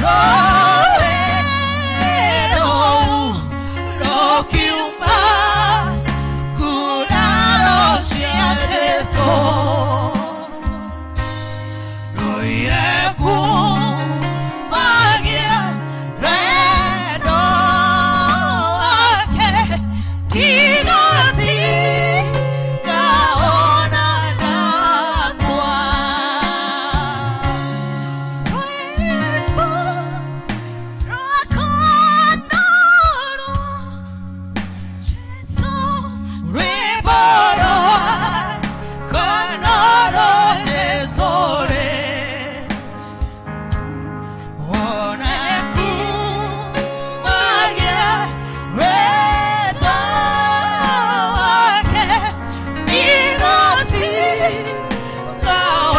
Rũĩ rũkiuma nguraro cia Jesũ. Rũire kumagia wendo wake, ndigatiga ona ndakua. Rwĩmbo rwakwa noruo Jesũ, rwĩmbo rwakwa noruo Jesũ rĩ. One kumagia wendo wake, ndigatiga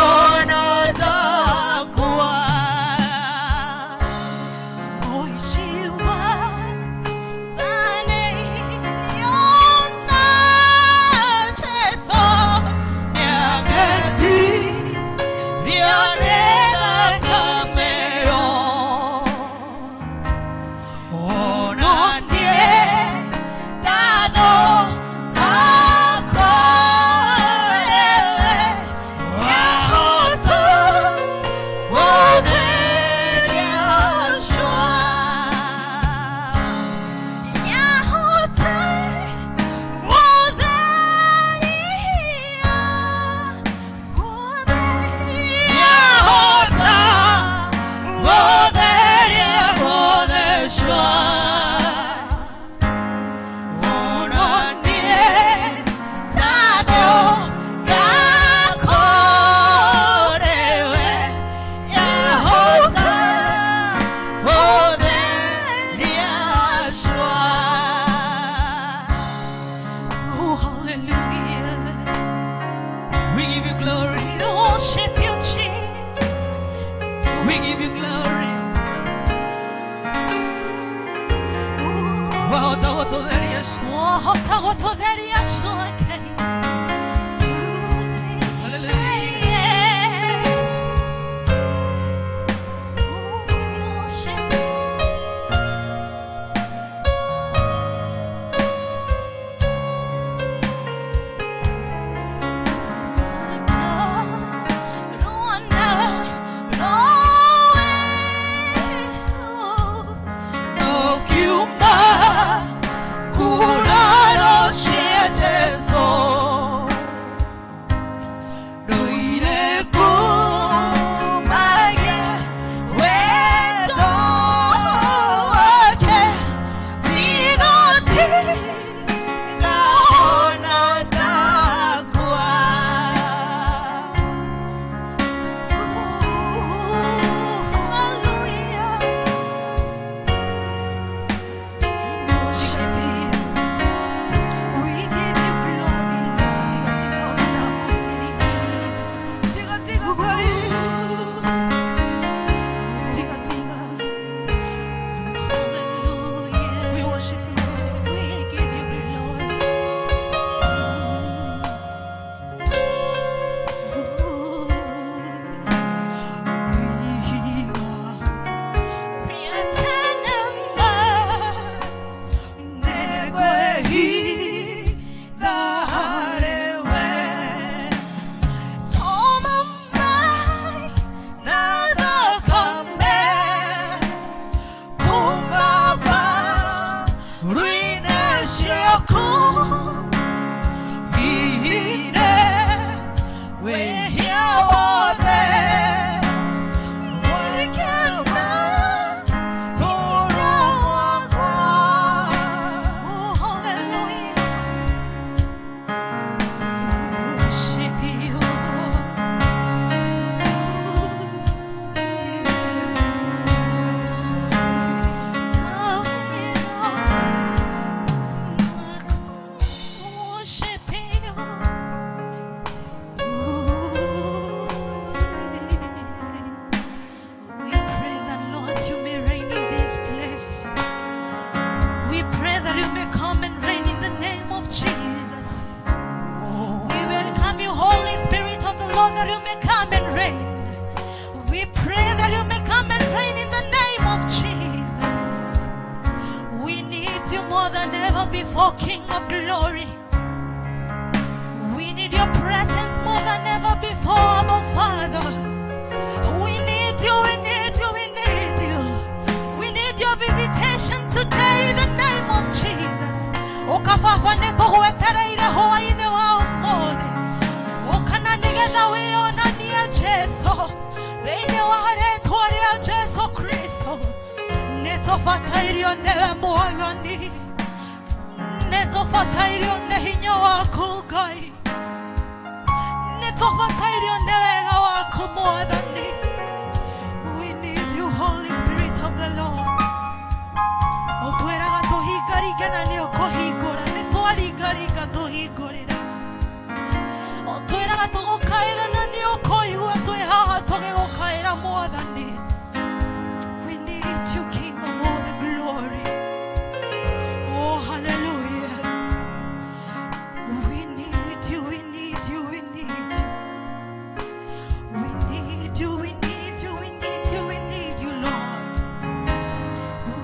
ona ndakua. Mũici wa tha nĩona Jesũ nĩagethirio nĩ thakame ĩyo. Ona niĩ ndathũka kũrĩ we, wahota gũtheria cua. Yahota gũtheria, yahota gũtheria, gũthecwa. Ona niĩ ndathũka kũrĩ we, yahota gũtheria cua. Oh, hallelujah. We give you glory. We worship you, Jesus. We give you glory. Wahota gũtũtheria cua. Wahota gũtũtheria cua, Ngai. Hallelujah. Yeah. Oh, we worship. Ruona rũĩ Rũkiuma nguraro cia Jesũ. Thĩinĩ wa rĩtwa rĩa Jesu Kristo nĩ tũbatairio nĩwe Mwathani, nĩ tũbatairio nĩ hinya waku Ngai, nĩ tũbatairio nĩ wega waku Mwathani. We need you, Holy Spirit of the Lord. Ũtwĩraga tũhingaringe na nĩ ũkũhingũra, nĩ twaringaringa tũhingũrĩra. Ũtwĩraga tũgũkaĩra na nĩ ũkũigua twĩ haha tũgĩgũkaĩra Mwathani. We need you, King of all the glory. Oh, hallelujah. We need you, we need you, we need you. We need you, we need you, we need you, we need you, Lord. Ooh.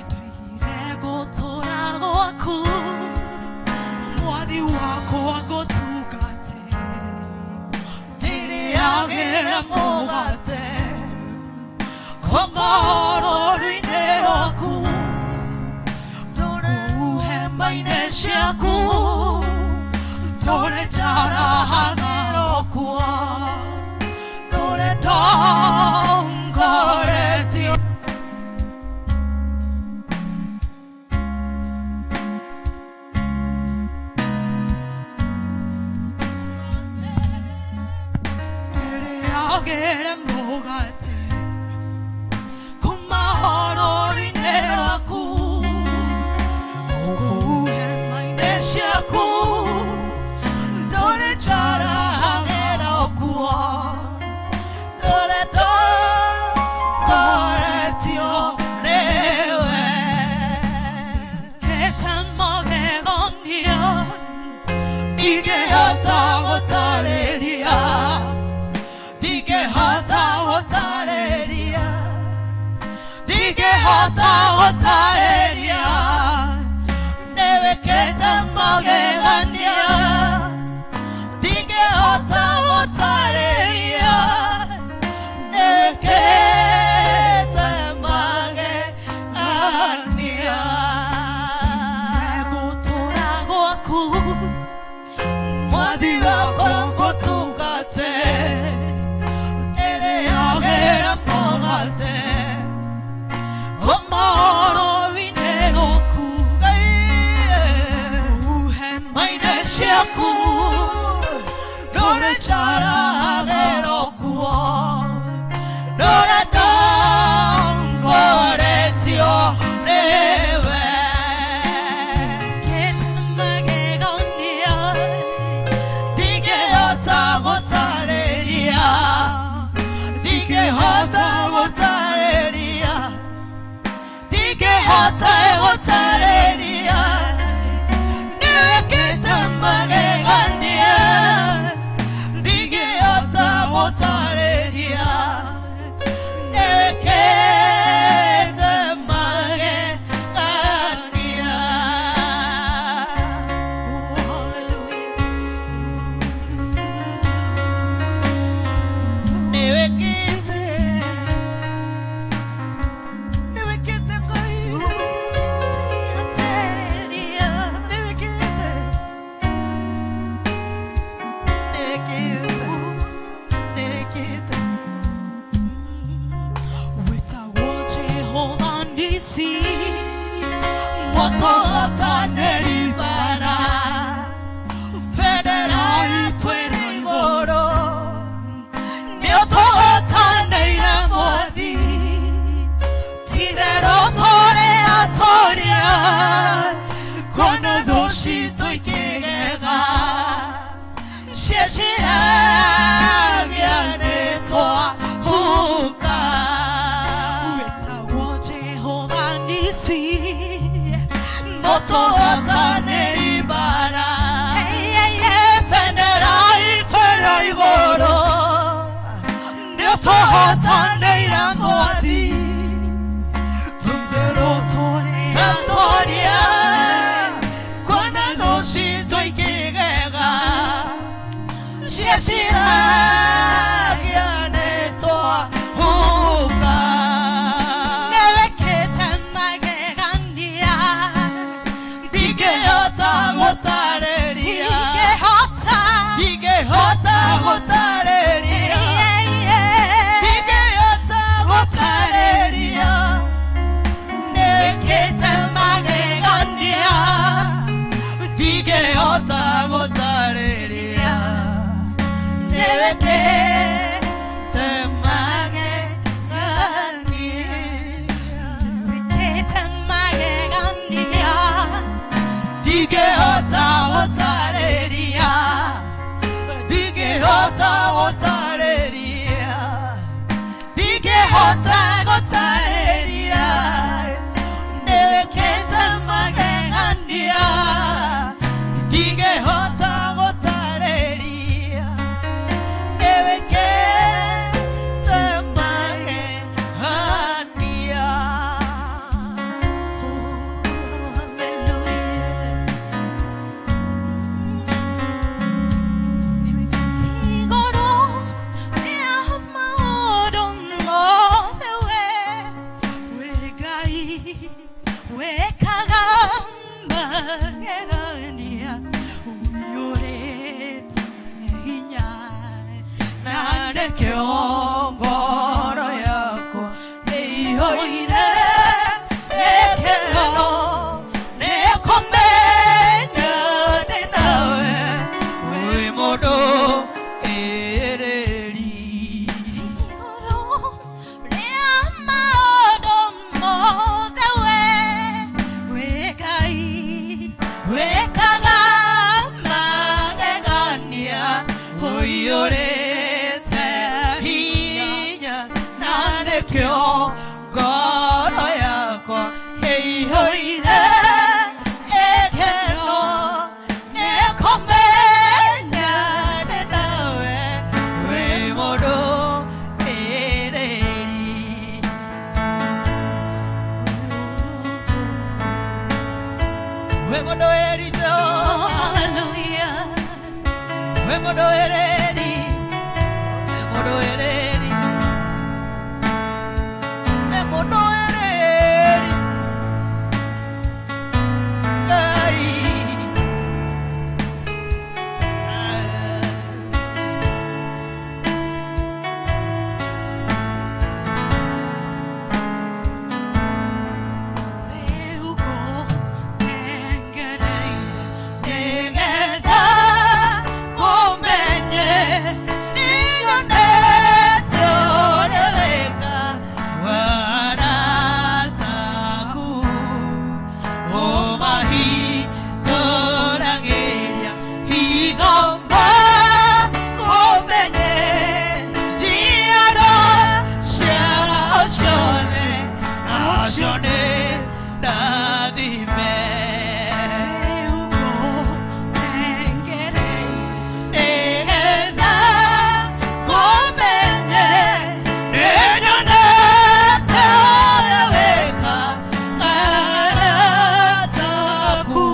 Ndoigire gũtũũra gwaku mwathi wakwa ngũtungate, ndĩrĩagĩre mũgate kuma rũru-inĩ rwaku, kũu hema-inĩ ciaku ndũrĩ njarahaga kuo, ndũrĩ ndongoretio. Ndĩrĩagĩre mũgate kuma rũru-inĩ rwaku, kũu hema-inĩ ciaku ndũrĩ njarahagĩra kuo, ndũrĩ ndongoretio nĩwe. Kĩte magegania ndingĩhota gũtarĩria, ndingĩhota gũtarĩria, ndingĩhota gũtarĩria, nĩwĩkĩte magegania ndingĩhota gũtarĩria, nĩwĩkĩte magegania. Gũtũũra gwaku mwathi wakwa ngũtungate, ndĩrĩagĩre mũgate kuma rũru-inĩ rwaku, kũu hema-inĩ ciaku ndũrĩ njarahagĩra kuo, ndũrĩ ndongoretio nĩwe. Kĩte magegania ndingĩhota gũtarĩria, ndingĩhota gũtarĩria, ndingĩhota gũtarĩria, nĩwĩkĩte magegania ndingĩhota gũtarĩria, nĩwĩkĩte magegania. Oh, hallelujah. Nĩwĩkĩte, nĩwĩkĩte Ngai, nĩwĩkĩte, nĩwĩkĩte, nĩwĩkĩte. Wĩtagwo Jehova Nisi, mũtũhotanĩri mbara, bendera itũ ĩrĩ igũrũ, nĩũtũhotanĩire Mwathi, ti-itherũ tũrĩ atoria, kuona thũ citũ ikĩgega, cieciragia nĩtwahuka. Wĩtagwo Jehova Nisi, mũtũhotanĩri mbara, bendera itũ ĩrĩ igũrũ, nĩũtũhotanĩire Mwathi, ti-itherũ tũrĩ atoria, kuona thũ citũ ikĩgega, cieciragia nĩtwahuka. Nĩwĩkĩte magegania. Nĩkĩo ngoro yakwa ĩihũire gĩkeno nĩ kũmenya atĩ nawe wĩ mũndũ ĩrĩri. Igũrũ rĩa maũndũ mothe we wĩ Ngai Wĩkaga magegania ũiyũrĩte hinya na nĩkĩo ngoro yakwa ĩihũire gĩkeno nĩ kũmenya atĩ nawe wĩ mũndũ ĩrĩri. Wĩ mũndũ ĩrĩri Jehova. Hallelujah. Wĩ mũndũ ĩrĩri, wĩ mũndũ ĩrĩri, wĩ mũndũ ĩrĩri, Ngai. Rĩu ngũthengereire Nĩgetha ngũmenye, nĩnyonete ũrĩa wĩkaga arata aku. Ũmahingũragĩria hitho makũmenye, njiaro ciao ciothe nacio nĩ ndathime. Rĩu ngũthengereire Nĩgetha ngũmenye, nĩnyonete ũrĩa wĩkaga arata aku.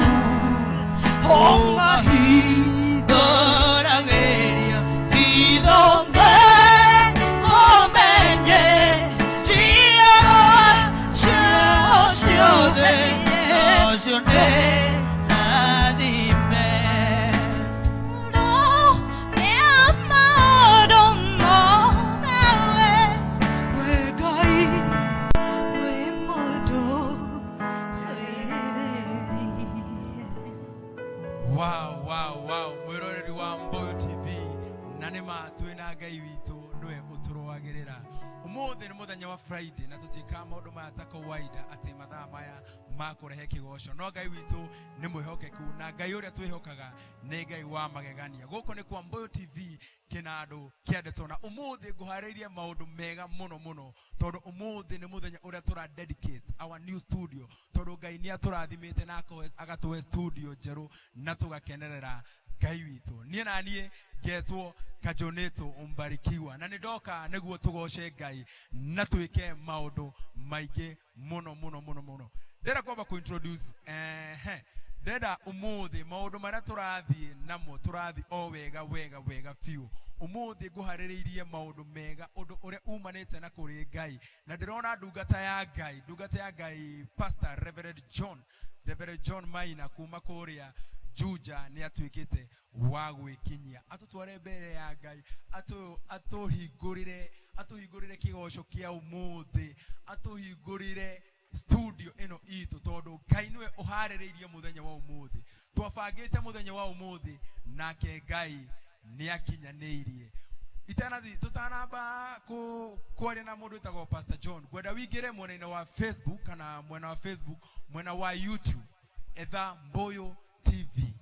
Ũmahingũragĩria hitho makũmenye, njiaro ciao ciothe nacio nĩ ndathime. Igũrũ rĩa maũndũ mothe we wĩ Ngai wĩ mũndũ ĩrĩri. Wow, mwĩroreri wa Mboyo TV, na nĩ ma twĩ na Ngai witũ nĩwe ũtũrũagĩrĩra. Ũmũthĩ nĩ mũthenya wa Friday na tũtiĩkaga maũndũ maya ta kawaida atĩ mathaa maya ma kũrehe kĩgoco, no Ngai witũ nĩ mwĩhokeku na Ngai ũrĩa twĩhokaga nĩ Ngai wa magegania. Gũkũ nĩ kwa Mboyo TV kĩnandũ kĩa ndeto, na ũmũthĩ ngũharĩirie maũndũ mega mũno mũno tondũ ũmũthĩ nĩ mũthenya ũrĩa tũra dedicate our new studio, tondũ Ngai nĩ atũrathimĩte na agatũhe studio njerũ na tũgakenerera Ngai witũ. Niĩ na niĩ ngetwo Kajonĩtũ Mbarikiwa na nĩ ndoka nĩguo tũgoce Ngai na twĩke maũndũ maingĩ mũno mũno mũno mũno. Ndĩrenda kwamba kũ-introduce ndĩrenda ũmũthĩ maũndũ marĩa tũrathiĩ namo, tũrathiĩ o wega wega wega biũ. Ũmũthĩ ngũharĩrĩirie maũndũ mega, ũndũ ũrĩa umanĩte na kũrĩ Ngai, na ndĩrona ndungata ya Ngai, ndungata ya Ngai, Pastor Reverend John, Reverend John Maina kuma kũrĩa Juja nĩ atuĩkĩte wa gwĩkinyia atũtware mbere ya Ngai, atũhingũrĩre atũhingũrĩre kĩgoco kĩa ũmũthĩ, atũhingũrĩre studio ĩno itũ, tondũ Ngai nĩwe ũharĩrĩirie mũthenya wa ũmũthĩ. Twabangĩte mũthenya wa ũmũthĩ nake Ngai nĩ akinyanĩirie. Itanathi tutanamba kwaria na mũndũ wĩtagwo Pastor John, ngwenda wingĩre mwena-inĩ wa Facebook kana mwena wa Facebook, mwena wa YouTube, etha Mboyo TV,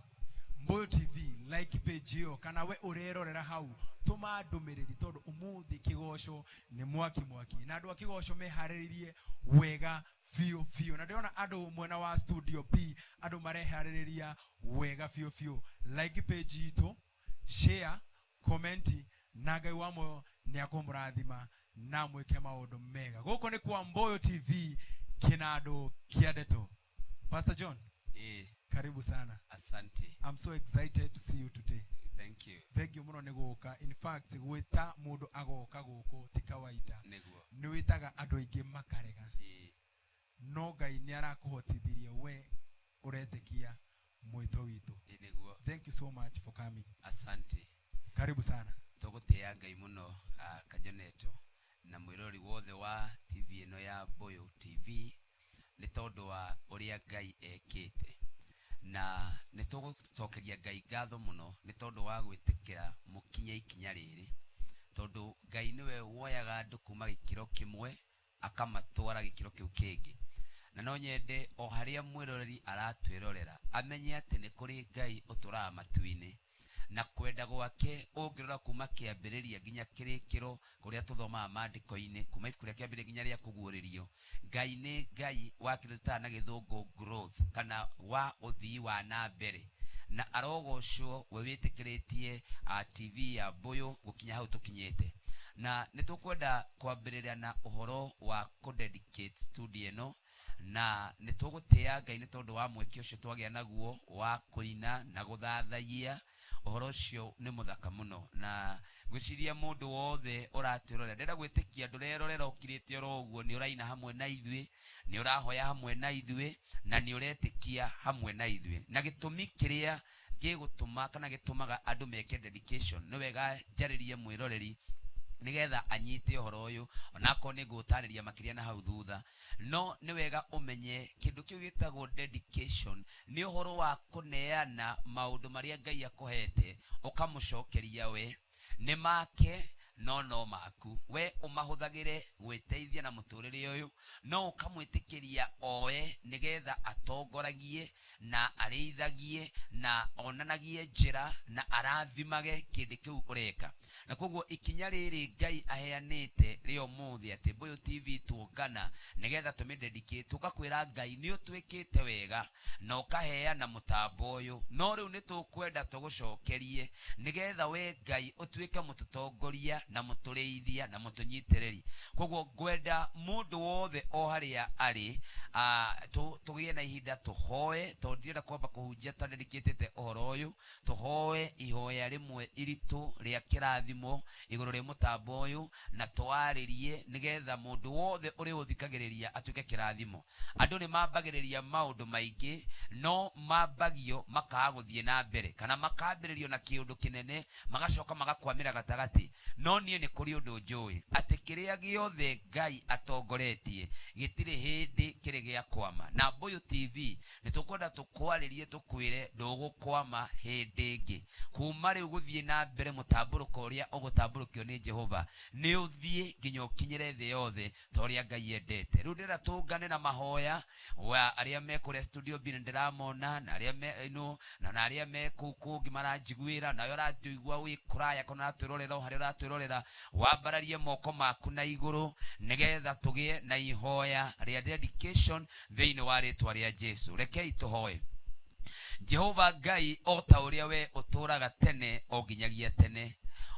Mboyo TV, like page ĩyo, kana we ũrerorera hau tũma ndũmĩrĩri, tondũ ũmũthĩ kĩgoco nĩ mwaki mwaki na andũ a kĩgoco meharĩrĩirie wega biũ biũ, na ndĩrona andũ mwena wa studio B andũ mareharĩrĩria wega biũ biũ. Like page itũ, share, comment, na Ngai wa muoyo nĩ akũmũrathima na mwĩke maũndũ mega. Gũkũ nĩ kwa Mboyo TV kĩnandũ kĩa ndeto. Pastor John, karibu sana. Asante. I'm so excited to see you today. Thank you. Thank you mũno nĩ gũka. In fact, gwĩta mũndũ agoka gũkũ ti kawaida. Nĩguo. Nĩ wĩtaga andũ aingĩ makarega, no Ngai nĩ arakũhotithirie we ũretĩkia mwĩto witũ. Nĩguo. Thank you so much for coming. Asante. Karibu sana. Tũgũtĩĩa Ngai mũno Kajoneto na mwĩroreri wothe wa TV ĩno ya Mboyo TV nĩ tondũ wa ũrĩa Ngai ekĩte. Na nĩ tũgũcokeria Ngai ngatho mũno nĩ tondũ wa gwĩtĩkĩra mũkinye ikinya rĩrĩ, tondũ Ngai nĩwe woyaga andũ kuma gĩkĩro kĩmwe akamatwara gĩkĩro kĩu kĩngĩ. Na no nyende o harĩa mwĩroreri aratwĩrorera amenye atĩ nĩ kũrĩ Ngai ũtũraga matu-inĩ, na kwenda gwake ũngĩrora kuma kĩambĩrĩria nginya kĩrĩkĩro kũrĩa tũthomaga maandĩko-inĩ, kuma ibuku rĩa kĩambĩrĩria nginya rĩa kũguũrĩrio, Ngai nĩ Ngai wa kĩndũ tũtaga na gĩthũngũ growth, kana wa ũthii wa na mbere. Na arogocwo we wĩtĩkĩrĩtie TV ya Mbũyũ gũkinya hau tũkinyĩte. Na nĩ tũkwenda kwambĩrĩria na ũhoro wa kũ dedicate studio ĩno, na nĩ tũgũtĩĩa Ngai nĩ tondũ wa mweke ũcio twagĩa naguo wa kũina na gũthathayia. Ũhoro ũcio nĩ mũthaka mũno, na ngwĩciria mũndũ wothe ũratwĩrorera, ndĩrenda gwĩtĩkia ndũrerorera ũkirĩte oro ũguo, nĩ ũraina hamwe na ithuĩ, nĩ ũrahoya hamwe na ithuĩ, na nĩ ũretĩkia hamwe na ithuĩ. Na gĩtũmi kĩrĩa gĩgũtũma kana gĩtũmaga andũ meke dedication, nĩ wega njarĩrie mwĩroreri nĩgetha anyite ũhoro ũyũ, onakorwo nĩ ngũũtarĩria makĩria na hau thutha. No nĩ wega ũmenye kĩndũ kĩu gĩtagwo dedication nĩ ũhoro wa kũneana maũndũ marĩa Ngai akũhete ũkamũcokeria we. Nĩ make no no maku, we ũmahũthagĩre gwĩteithia na mũtũrĩre ũyũ, no ũkamwĩtĩkĩria oe nĩgetha atongoragie na arĩithagie na onanagie njĩra na arathimage kĩndũ kĩu ũreka. Na koguo ikinya rĩrĩ Ngai aheanĩte rĩa ũmũthĩ atĩ Mbũyũ TV tuongana nĩgetha tũmĩdedicate, tũkakwĩra Ngai nĩ ũtwĩkĩte wega na ũkaheana mũtambo ũyũ, no rĩu nĩ tũkwenda tũgũcokerie nĩgetha we Ngai ũtuĩke mũtũtongoria na mũtũrĩithia na mũtũnyitĩrĩri. Koguo ngwenda mũndũ wothe o harĩa arĩ, tũgĩe na ihinda tũhoe, tondũ ndirenda kwamba kũhunjia tũtadedicatĩte ũhoro ũyũ. Tũhoe ihoya rĩmwe iritũ rĩa kĩrathimo igũrũ rĩa mũtambo ũyũ, na twarĩrie nĩgetha mũndũ wothe ũrĩ ũthikagĩrĩria atuĩke kĩrathimo. Andũ nĩ mambagĩrĩria maũndũ maingĩ, no mambagio makaga gũthiĩ na mbere, kana makambĩrĩrio na kĩũndũ kĩnene magacoka magakwamĩra gatagatĩ. No niĩ nĩ kũrĩ ũndũ njũĩ, atĩ kĩrĩa gĩothe Ngai atongoretie gĩtirĩ hĩndĩ kĩrĩ gĩa kwama. Na Mbũyũ TV nĩ tũkwenda tũkwarĩrie tũkwĩre ndũgũkwama hĩndĩ ĩngĩ. Kuma rĩu gũthiĩ na mbere mũtambũrũko ũrĩa ũgũtambũrũkio nĩ Jehova nĩ ũthiĩ nginya ũkinyĩre thĩ yothe ta ũrĩa Ngai endete. Rĩu ndĩrenda tũngane na mahoya wa arĩa me kũrĩa studio B nĩ ndĩramona, na arĩa me ĩno, na arĩa me kũu kũngĩ maranjiguĩra, nawe ũratũigua wĩ kũraya kana ũratwĩrorera o harĩa ũratwĩrorera, wambararie moko maku na igũrũ nĩgetha tũgĩe na ihoya rĩa dedication thĩinĩ wa rĩtwa rĩa Jesu. Rekei tũhoe. Jehova Ngai, o ta ũrĩa we ũtũũraga tene o nginyagia tene,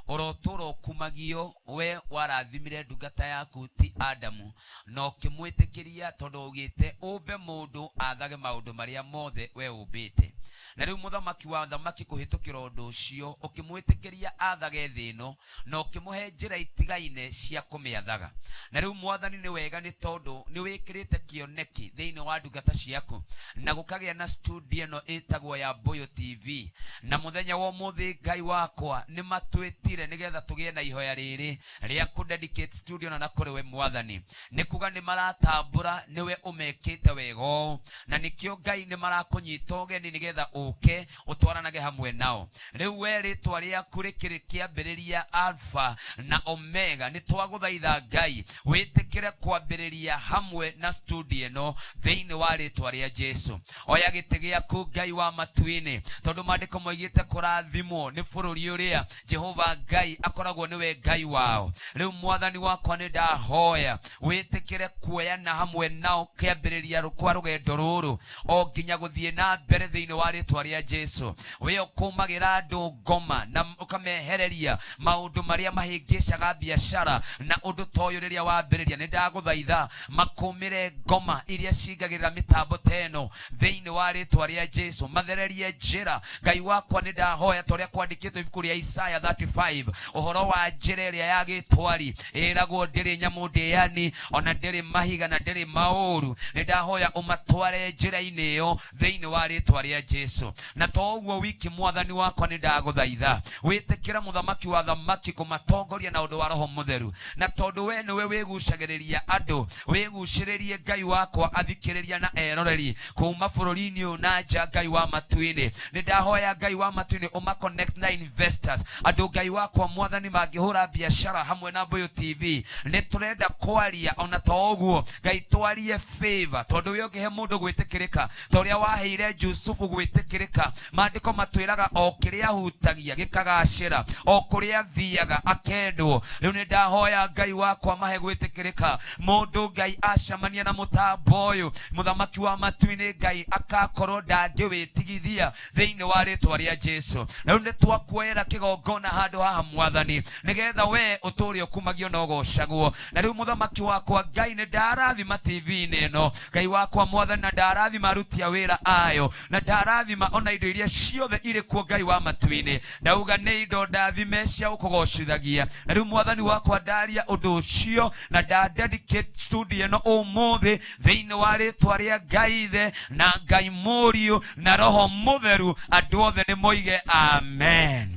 ũrotũũra ũkumagio, we warathimire ndungata yaku ti Adamu, na ũkĩmwĩtĩkĩria tondũ waugĩte ũmbe mũndũ athage maũndũ marĩa mothe we ũmbĩte. Na rĩu mũthamaki wa thamaki kũhĩtũkĩra ũndũ ũcio, ũkĩmwĩtĩkĩria athage thĩ ĩno, na ũkĩmũhe njĩra itigaine cia kũmĩathaga. Na rĩu Mwathani nĩ wega, nĩ tondũ nĩ wĩkĩrĩte kĩoneki thĩinĩ wa ndungata ciaku, na gũkagĩa na studio ĩno ĩtagwo ya Mbũyũ TV. Na mũthenya wa ũmũthĩ Ngai wakwa nĩ matwĩtire nĩgetha tũgĩe na ihoya rĩrĩ rĩa kũ dedicate studio na kũrĩ we Mwathani. Nĩ kuga nĩ maratambũra nĩwe ũmekĩte wega ũũ, na nĩkĩo Ngai nĩ marakũnyita ũgeni nĩgetha ũke ũtwaranage hamwe nao. Rĩu we rĩtwa rĩaku rĩkĩrĩ kĩambĩrĩria Alpha na Omega, nĩ twagũthaitha Ngai wĩtĩkĩre kwambĩrĩria hamwe na studio ĩno thĩinĩ wa rĩtwa rĩa Jesu. Oya gĩtĩ gĩaku Ngai wa matu-inĩ, tondũ maandĩko moigĩte kũrathimwo nĩ bũrũri ũrĩa Jehova Ngai akoragwo nĩwe Ngai wao. Rĩu Mwathani wakwa nĩ ndahoya wĩtĩkĩre kuoyana hamwe nao kĩambĩrĩria kwa rũgendo rũrũ o nginya gũthiĩ na mbere thĩinĩ wa rĩtwa rĩa Jesu. We ũkũmagĩra andũ ngoma na ũkamehereria maũndũ marĩa mahĩngĩcaga biacara na ũndũ ta ũyũ rĩrĩa wambĩrĩria, nĩ ndagũthaitha makũmĩre ngoma iria cingagĩrĩra mĩtambo ta ĩno thĩinĩ wa rĩtwa rĩa Jesu, mathererie njĩra. Ngai wakwa nĩ ndahoya ta ũrĩa kwandĩkĩtwo ibuku rĩa Isaya 35, ũhoro wa njĩra ĩrĩa ya gĩtwari ĩragwo ndĩrĩ nyamũ ndĩani, ona ndĩrĩ mahiga na ndĩrĩ maũru. Nĩ ndahoya ũmatware njĩra-inĩ ĩyo thĩinĩ wa rĩtwa rĩa Jesu. Jesu. Na to ũguo wiki mwathani wakwa nĩ ndagũthaitha wĩtĩkĩra mũthamaki wa thamaki kũmatongoria na ũndũ wa roho mũtheru, na tondũ we nĩwe wĩgucagĩrĩria andũ, wĩgucĩrĩrie Ngai wakwa athikĩrĩria na eroreri kuma bũrũri-inĩ ũyũ na nja. Ngai wa matu-inĩ, nĩ ndahoya Ngai wa matu-inĩ ũma connect na investors, andũ Ngai wakwa mwathani mangĩhũra biacara hamwe na Mbuyu TV. Nĩ tũrenda kwaria ona to ũguo Ngai, twarie favor, tondũ we ũngĩhe mũndũ gwĩtĩkĩrĩka ta ũrĩa waheire Jusufu gwĩtĩkĩrĩka. Maandĩko matwĩraga o kĩrĩa ahutagia gĩkagacĩra, o kũrĩa athiaga akendwo. Rĩu nĩ ndahoya Ngai wakwa mahe gwĩtĩkĩrĩka. Mũndũ Ngai acemania na mũtambo ũyũ, mũthamaki wa matu-inĩ Ngai akakorwo ndangĩwĩtigithia thĩinĩ wa rĩtwa rĩa Jesu. Na rĩu nĩ twakuoera kĩgongona handũ haha mwathani, nĩgetha we ũtũũre ũkumagio na ũgocagwo. Na rĩu mũthamaki wakwa Ngai, nĩ ndarathima TV-inĩ ĩno, Ngai wakwa mwathani, na ndarathima aruti a wĩra ayo, na ndarathima ona indo iria ciothe irĩ kuo. Ngai wa matu-inĩ, ndauga nĩ indo ndathime cia gũkũgocithagia. Na rĩu mwathani wakwa, ndaria ũndũ ũcio na nda dedicate studio ĩno ũmũthĩ thĩinĩ wa rĩtwa rĩa Ngai Ithe na Ngai Mũriũ na Roho Mũtheru. Andũ othe nĩ moige amen.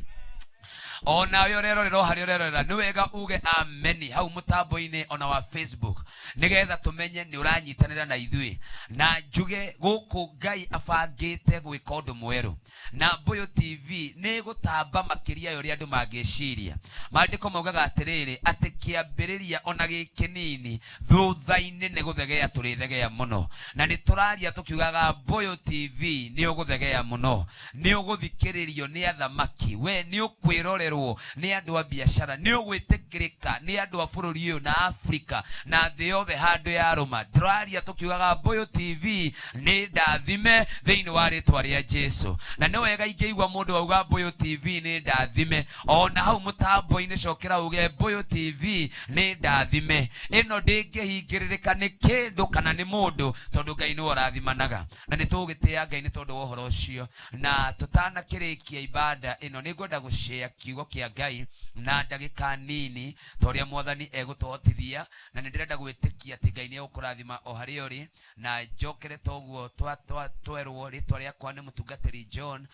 Onawe ũrerorera, o harĩa ũrerorera, nĩ wega uge ameni hau mũtambo-inĩ ona wa Facebook, nĩgetha tũmenye nĩ ũranyitanĩra na ithuĩ. Na njuge gũkũ Ngai abangĩte gwĩka ũndũ mwerũ na Mbuyu TV nĩ gũtamba makĩria ya ũrĩa andũ mangĩciria. Maandĩko maugaga atĩrĩrĩ, atĩ kĩambĩrĩria ona gĩ kĩnini, thutha-inĩ nĩ gũthegea tũrĩthegea mũno. Na nĩ tũraria tũkiugaga Mbuyu TV nĩ ũgũthegea mũno, nĩ ũgũthikĩrĩrio nĩ athamaki, we nĩ ũkwĩrorerwo nĩ andũ a biacara, nĩ ũgwĩtĩkĩrĩka nĩ andũ a bũrũri ũyũ na Afrika na thĩ yothe handũ ya rũma. Tũraria tũkiugaga Mbuyu TV nĩ ndathime thĩinĩ wa rĩtwa rĩa Jesu. Na nĩ wega ingĩigua mũndũ auga Mbuyu TV nĩ ndathime, ona hau mũtambo-inĩ cokera uge Mbuyu TV nĩ ndathime. Ĩno ndĩngĩhingĩrĩrĩka nĩ kĩndũ kana nĩ mũndũ, tondũ Ngai nĩwe ũrathimanaga, na nĩ tũgũgĩtĩĩa Ngai nĩ tondũ wa ũhoro ũcio. Na tũtanakĩrĩkia ibada ĩno, nĩ ngwenda gũcĩa kiugo kĩa Ngai na ndagĩka nini ta ũrĩa mwathani egũtũhotithia, na nĩ ndĩrenda gwĩtĩkia atĩ Ngai nĩ egũkũrathima o harĩa ũrĩ. Na njokere toguo twerwo, rĩtwa rĩakwa nĩ mũtungatĩri John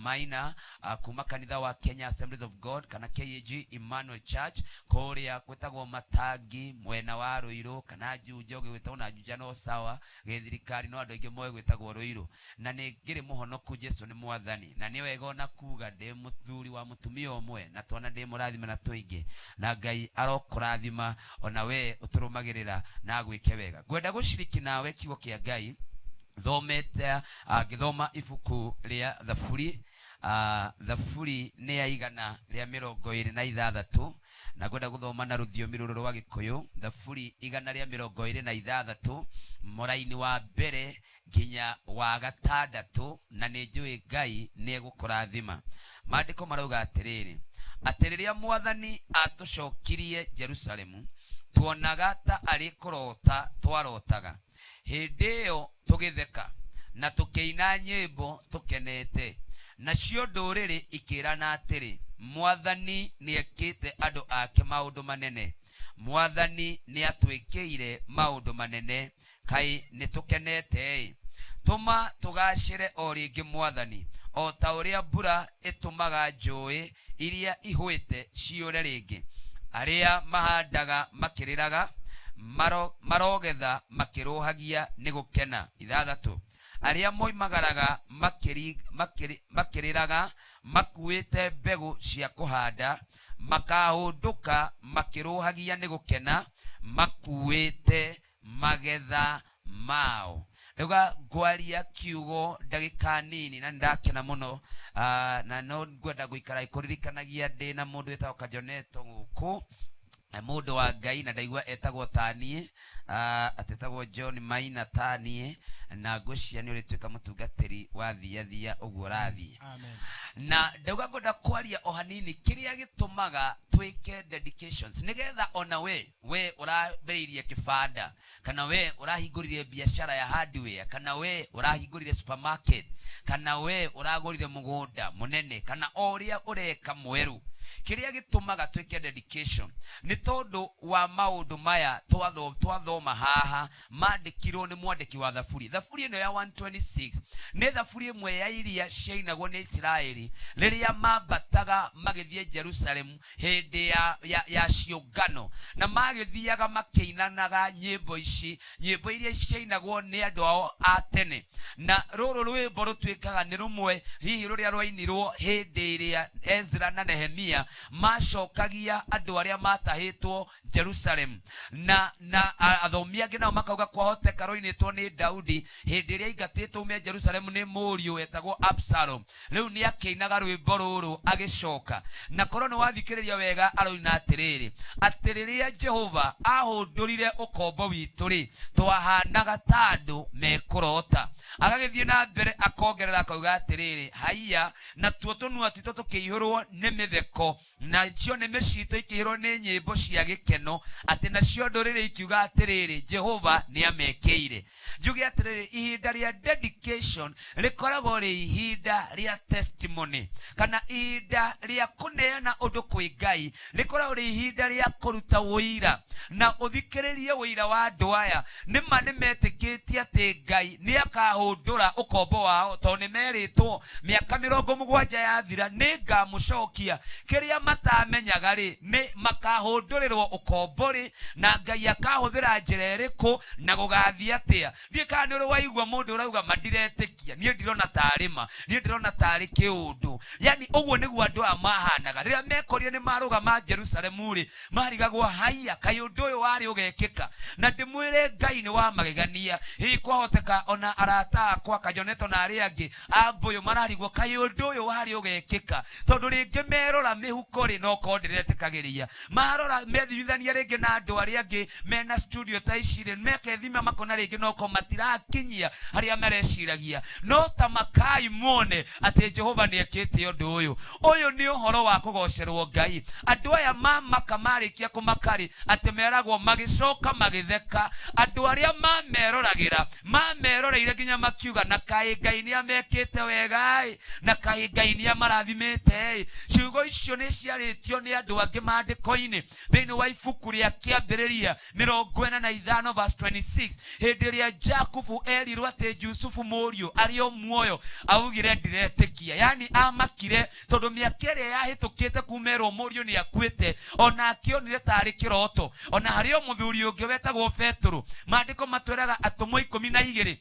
Maina, kuma kanitha wa Kenya Assemblies of God kana KAG Emmanuel Church, kũrĩa gwĩtagwo Matangi, mwena wa Ruiru kana Juja. Ũgĩgwĩtwo na Juja no sawa gĩthirikari, no andũ aingĩ moĩ gwĩtagwo Ruiru. Na nĩ ngĩrĩ mũhonoku, Jesu nĩ mwathani, na nĩ wega ona kuga ndĩ mũthuri wa mũtumia ũmwe na twana ndĩ mũrathime na tũingĩ. Na Ngai arokũrathima ona we ũtũrũmagĩrĩra na agwĩke wega. Ngwenda gũciriki nawe kiugo kĩa Ngai thomete, ngĩthoma ibuku rĩa Thaburi. Thaburi nĩ ya 126, na ngwenda gũthoma na rũthiomi rũrũ rwa Gĩkũyũ. Thaburi 126, mũraini wa mbere nginya wa gatandatũ, na nĩ njũĩ Ngai nĩ egũkũrathima. Maandĩko marauga atĩrĩrĩ, atĩ rĩrĩa mwathani atũcokirie Jerusalemu, tuonaga ta arĩ kũrota twarotaga. Hĩndĩ ĩyo tũgĩtheka na tũkĩina nyĩmbo tũkenete. Nacio ndũrĩrĩ ikĩrana atĩrĩ, "Mwathani nĩekĩte andũ ake maũndũ manene. Mwathani nĩatwĩkĩire maũndũ manene, kaĩ nĩtũkenete-ĩ!" Tũma tũgacĩre o rĩngĩ mwathani, o ta ũrĩa mbura ĩtũmaga njũĩ iria ihũĩte ciyũre rĩngĩ. Arĩa mahandaga makĩrĩraga marogetha makĩrũhagia nĩ gũkena. 6, arĩa moimagaraga makĩrĩraga makuĩte mbegũ cia kũhanda makahũndũka makĩrũhagia nĩ gũkena makuĩte magetha mao. Rĩu ngwaria kiugo ndagĩka nini, na nĩndakena mũno, na no ngwenda gũikara kũririkanagia ndĩ na mũndũ wĩtagwo Kajoneto gũkũ, mũndũ wa Ngai, na ndaigua etagwo taniĩ, atetagwo John Maina taniĩ, na ngwĩciria nĩ ũrĩtuĩka mũtungatĩri wa thiathia ũguo ũrathiĩ. Amen. Na ndauga ngwenda kwaria o hanini kĩrĩa gĩtũmaga twĩke dedications, nĩgetha ona we ũrambĩrĩirie kĩbanda, kana we ũrahingũrire biacara ya hardware, kana we ũrahingũrire supermarket, kana we ũragũrire mũgũnda mũnene, kana o ũrĩa ũreka mwerũ. Kĩrĩa gĩtũmaga twĩke dedication nĩ tondũ wa maũndũ maya twathoma haha mandĩkirwo nĩ mwandĩki wa thaburi. Thaburi ĩno ya 126 nĩ thaburi ĩmwe ya iria ciainagwo nĩ Isiraeli rĩrĩa mambataga magĩthiĩ Jerusalemu hĩndĩ ya ciũngano, na magĩthiaga makĩinanaga nyĩmbo ici, nyĩmbo iria ciainagwo nĩ andũ ao a tene. Na rũrũ rwĩmbo rũtuĩkaga nĩ rũmwe hihi rũrĩa rwainirwo hĩndĩ ĩrĩa Ezra na Nehemia macokagia andũ arĩa matahĩtwo Jerusalem. Na athomi angĩ nao makauga kwahoteka rũinĩtwo nĩ Daudi hĩndĩ ĩrĩa aingatĩtwo ume Jerusalem nĩ mũriũ wetagwo Absalom. Rĩu nĩ akĩinaga rwĩmbo rũrũ agĩcoka. Na korwo nĩ wathikĩrĩria wega aroina atĩrĩrĩ, atĩ rĩrĩa Jehova ahũndũrire ũkombo witũ rĩ, twahanaga ta andũ mekũrota. Agagĩthiĩ na mbere akongerera akauga atĩrĩrĩ, haiya, natuo tũnua twitũ tũkĩihũrwo nĩ mĩtheko, nacio nĩmĩ citũ ikĩihũrwo nĩ nyĩmbo cia gĩkeno, atĩ nacio ndũrĩrĩ ikiuga atĩrĩrĩ, Jehova nĩamekĩire. Njuge atĩrĩrĩ, ihinda rĩa dedication rĩkoragwo rĩ ihinda rĩa testimony, kana ihinda rĩa kũneana ũndũ kwĩ Ngai, rĩkoragwo rĩ ihinda rĩa kũruta ũira. Na ũthikĩrĩrie ũira wa andũ aya, nĩma nĩmetĩkĩtie atĩ Ngai nĩakahũndũra ũkombo wao, tondũ nĩmerĩtwo mĩaka 70 yathira nĩngamũcokia. Kĩrĩa matamenyaga rĩ, nĩ makahũndũrĩrwo ũkombo rĩ, na Ngai akahũthĩra njĩra ĩrĩkũ, na gũgathiĩ atĩa. Ndiũĩ kana nĩ ũrĩ waigua mũndũ ũrauga ma ndiretĩkia, niĩ ndirona tarĩ ma, niĩ ndĩrona tarĩ kĩũndũ. Yani ũguo nĩguo andũ aya mahanaga rĩrĩa mekorire nĩ marũgama Jerusalemu rĩ, marigagwo haiya, kaĩ ũndũ ũyũ warĩ ũgekĩka. Na ndĩmwĩre Ngai nĩ wa magegania. Hihi kwahoteka ona arata akwa Kajoneto na arĩa angĩ a Mbũyũ mararigwo kaĩ ũndũ ũyũ warĩ ũgekĩka, tondũ rĩngĩ merora mĩhuko rĩ, no korwo ndĩretĩkagĩria. Marora methimithania rĩngĩ na andũ arĩa angĩ mena studio ta ici rĩ, mekethima makona rĩngĩ no korwo matirakinyia harĩa mareciragia. No ta makai muone atĩ Jehova nĩekĩte ũndũ ũyũ. Ũyũ nĩ ũhoro wa kũgocerwo Ngai. Andũ aya mamaka marĩkia kũmaka rĩ, atĩ meragwo magĩcoka magĩtheka. Andũ arĩa mameroragĩra mameroreire nginya makiuga, na kaĩ Ngai nĩamekĩte wega ĩ, na kaĩ Ngai nĩamarathimĩte ĩ. Ciugo icio nĩ ciarĩtio nĩ andũ angĩ maandĩko-inĩ thĩinĩ wa ibuku rĩa Kĩambĩrĩria 45 verse 26, hĩndĩ ĩrĩa Jakubu erirwo atĩ Jusufu mũriũ arĩ o muoyo, augire ndiretĩkia. Yani amakire tondũ mĩaka ĩrĩa yahĩtũkĩte kuma erwo mũriũ nĩ akuĩte, ona akĩonire tarĩ kĩroto. Ona harĩ o mũthuri ũngĩ wetagwo Petũrũ, maandĩko matwĩraga atũmwo 12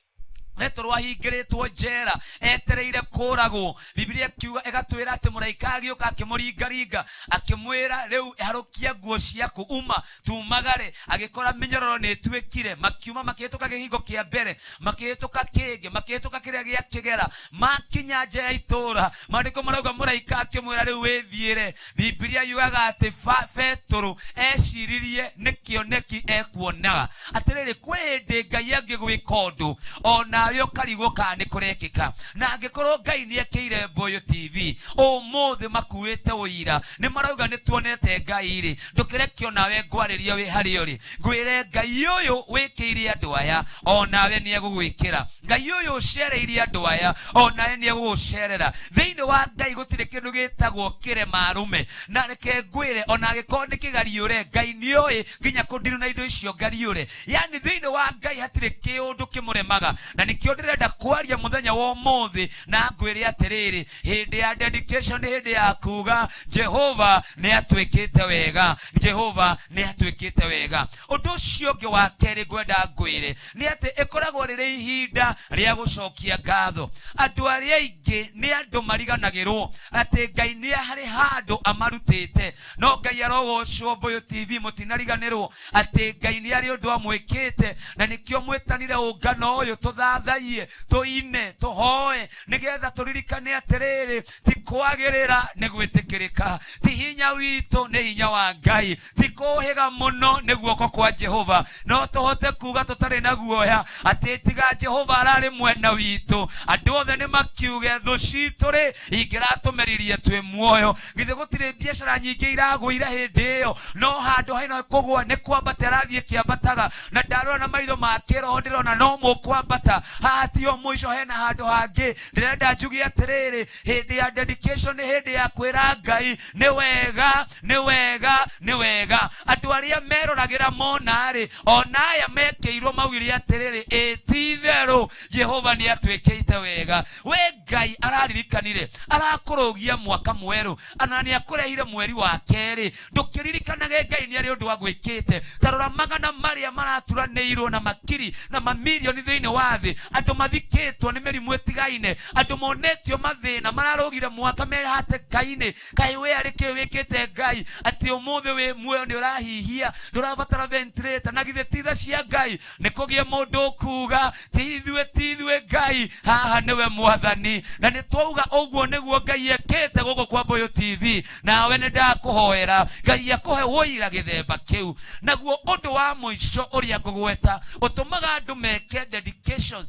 Petũrũ ahingĩrĩtwo njera etereire kũragwo. Biblia kiuga ĩgatwĩra atĩ mũraika agĩũka akĩmũringaringa akĩmwĩra, rĩu harũkia nguo ciaku, uma tumagare. Agĩkora mĩnyororo nĩ ĩtuĩkire, makiuma makĩhĩtũka kĩhingo kĩa mbere, makĩhĩtũka kĩngĩ, makĩhĩtũka kĩrĩa gĩa kĩgera, makinya nja ya itũũra. Maandĩko marauga mũraika akĩmwĩra, rĩu wĩthiĩre. Biblia yugaga atĩ Petũrũ eciririe nĩ kĩoneki ekuonaga. Atĩrĩrĩ, kwĩ hĩndĩ Ngai angĩgwĩka ũndũ onawe ũkarigwo kana nĩ kũrekĩka. Na angĩkorwo Ngai nĩ ekĩire Mbũyũ TV ũmũthĩ makuĩte ũira, nĩ marauga nĩ tuonete Ngai rĩ, ndũkĩreke onawe ngwarĩrie wĩ harĩa ũrĩ, ngwĩre Ngai ũyũ wĩkĩire andũ aya onawe nĩ egũgwĩkĩra. Ngai ũyũ ũcereire andũ aya onawe nĩ egũgũcerera. Thĩinĩ wa Ngai gũtirĩ kĩndũ gĩtagwo kĩrema arũme. Na reke ngwĩre, ona angĩkorwo nĩ kĩgariũre, Ngai nĩoĩ nginya kũndirũ na indo icio ngariũre. Yani thĩinĩ wa Ngai hatirĩ kĩũndũ kĩmũremaga. Na nĩkĩo ndĩrenda kwaria mũthenya wa ũmũthĩ na ngwĩre atĩrĩrĩ, hĩndĩ ya dedication nĩ hĩndĩ ya kuga Jehova nĩ atwĩkĩte wega, Jehova nĩ atwĩkĩte wega. Ũndũ ũcio ũngĩ wa kerĩ ngwenda ngwĩre nĩ atĩ ĩkoragwo rĩrĩ ihinda rĩa gũcokia ngatho. Andũ arĩa aingĩ nĩ andũ mariganagĩrwo atĩ Ngai nĩ harĩ handũ amarutĩte. No Ngai arogocwo. Mbũyũ TV mũtinariganĩrwo atĩ Ngai nĩ arĩ ũndũ amwĩkĩte, na nĩkĩo mwĩtanire ũngano ũyũ tũthathaiye, tũine, tũhoe, nĩgetha tũririkane atĩrĩrĩ, ti kwagĩrĩra nĩ gwĩtĩkĩrĩka, ti hinya witũ nĩ hinya wa Ngai, ti kũhĩga mũno nĩ guoko kwa Jehova. No tũhote kuga tũtarĩ na guoya atĩ tiga Jehova ararĩ mwena witũ, andũ othe nĩ makiuge thũ citũ rĩ ingĩratũmeririe twĩ muoyo. Githĩ gũtirĩ biacara nyingĩ iragũire hĩndĩ ĩyo, no handũ hena kũgũa nĩ kwambata ĩrathiĩ ĩkĩambataga. Na ndarora na maitho ma kĩroho ndĩrona no mũkwambata. Haha tiho mũico, hena handũ hangĩ. Ndĩrenda njuge atĩrĩrĩ, hĩndĩ ya dedication nĩ hĩndĩ ya kwĩra Ngai nĩ wega, nĩ wega, nĩ wega. Andũ arĩa meroragĩra mona-rĩ, ona aya mekĩirwo maugire atĩrĩrĩ, ĩ ti itherũ Jehova nĩ atwĩkĩte wega. We Ngai araririkanire, arakũrũgia mwaka mwerũ, ana nĩ akũrehire mweri wa kerĩ. Ndũkĩririkanage Ngai nĩ arĩ ũndũ agwĩkĩte. Ta rora magana marĩa maraturanĩirwo na makiri na mamirioni thĩinĩ wa thĩ, andũ mathikĩtwo nĩ mĩrimũ ĩtigaine, andũ monetio mathĩna, mararũgire mwaka me hatĩka-inĩ. Kaĩ we arĩ kĩ wĩkĩte Ngai atĩ ũmũthĩ wĩ muoyo, nĩ ũrahihia, ndũrabatara ventilator? Na githĩ ti tha cia Ngai? Nĩ kũgĩe mũndũ ũkuga ti ithuĩ, ti ithuĩ, Ngai haha nĩwe Mwathani. Na nĩ twauga ũguo nĩguo Ngai ekĩte gũkũ kwa Mbũyũ TV. Nawe nĩ ndakũhoera Ngai akũhe ũira gĩthemba kĩu. Naguo ũndũ wa mũico ũrĩa ngũgweta ũtũmaga andũ meke dedications,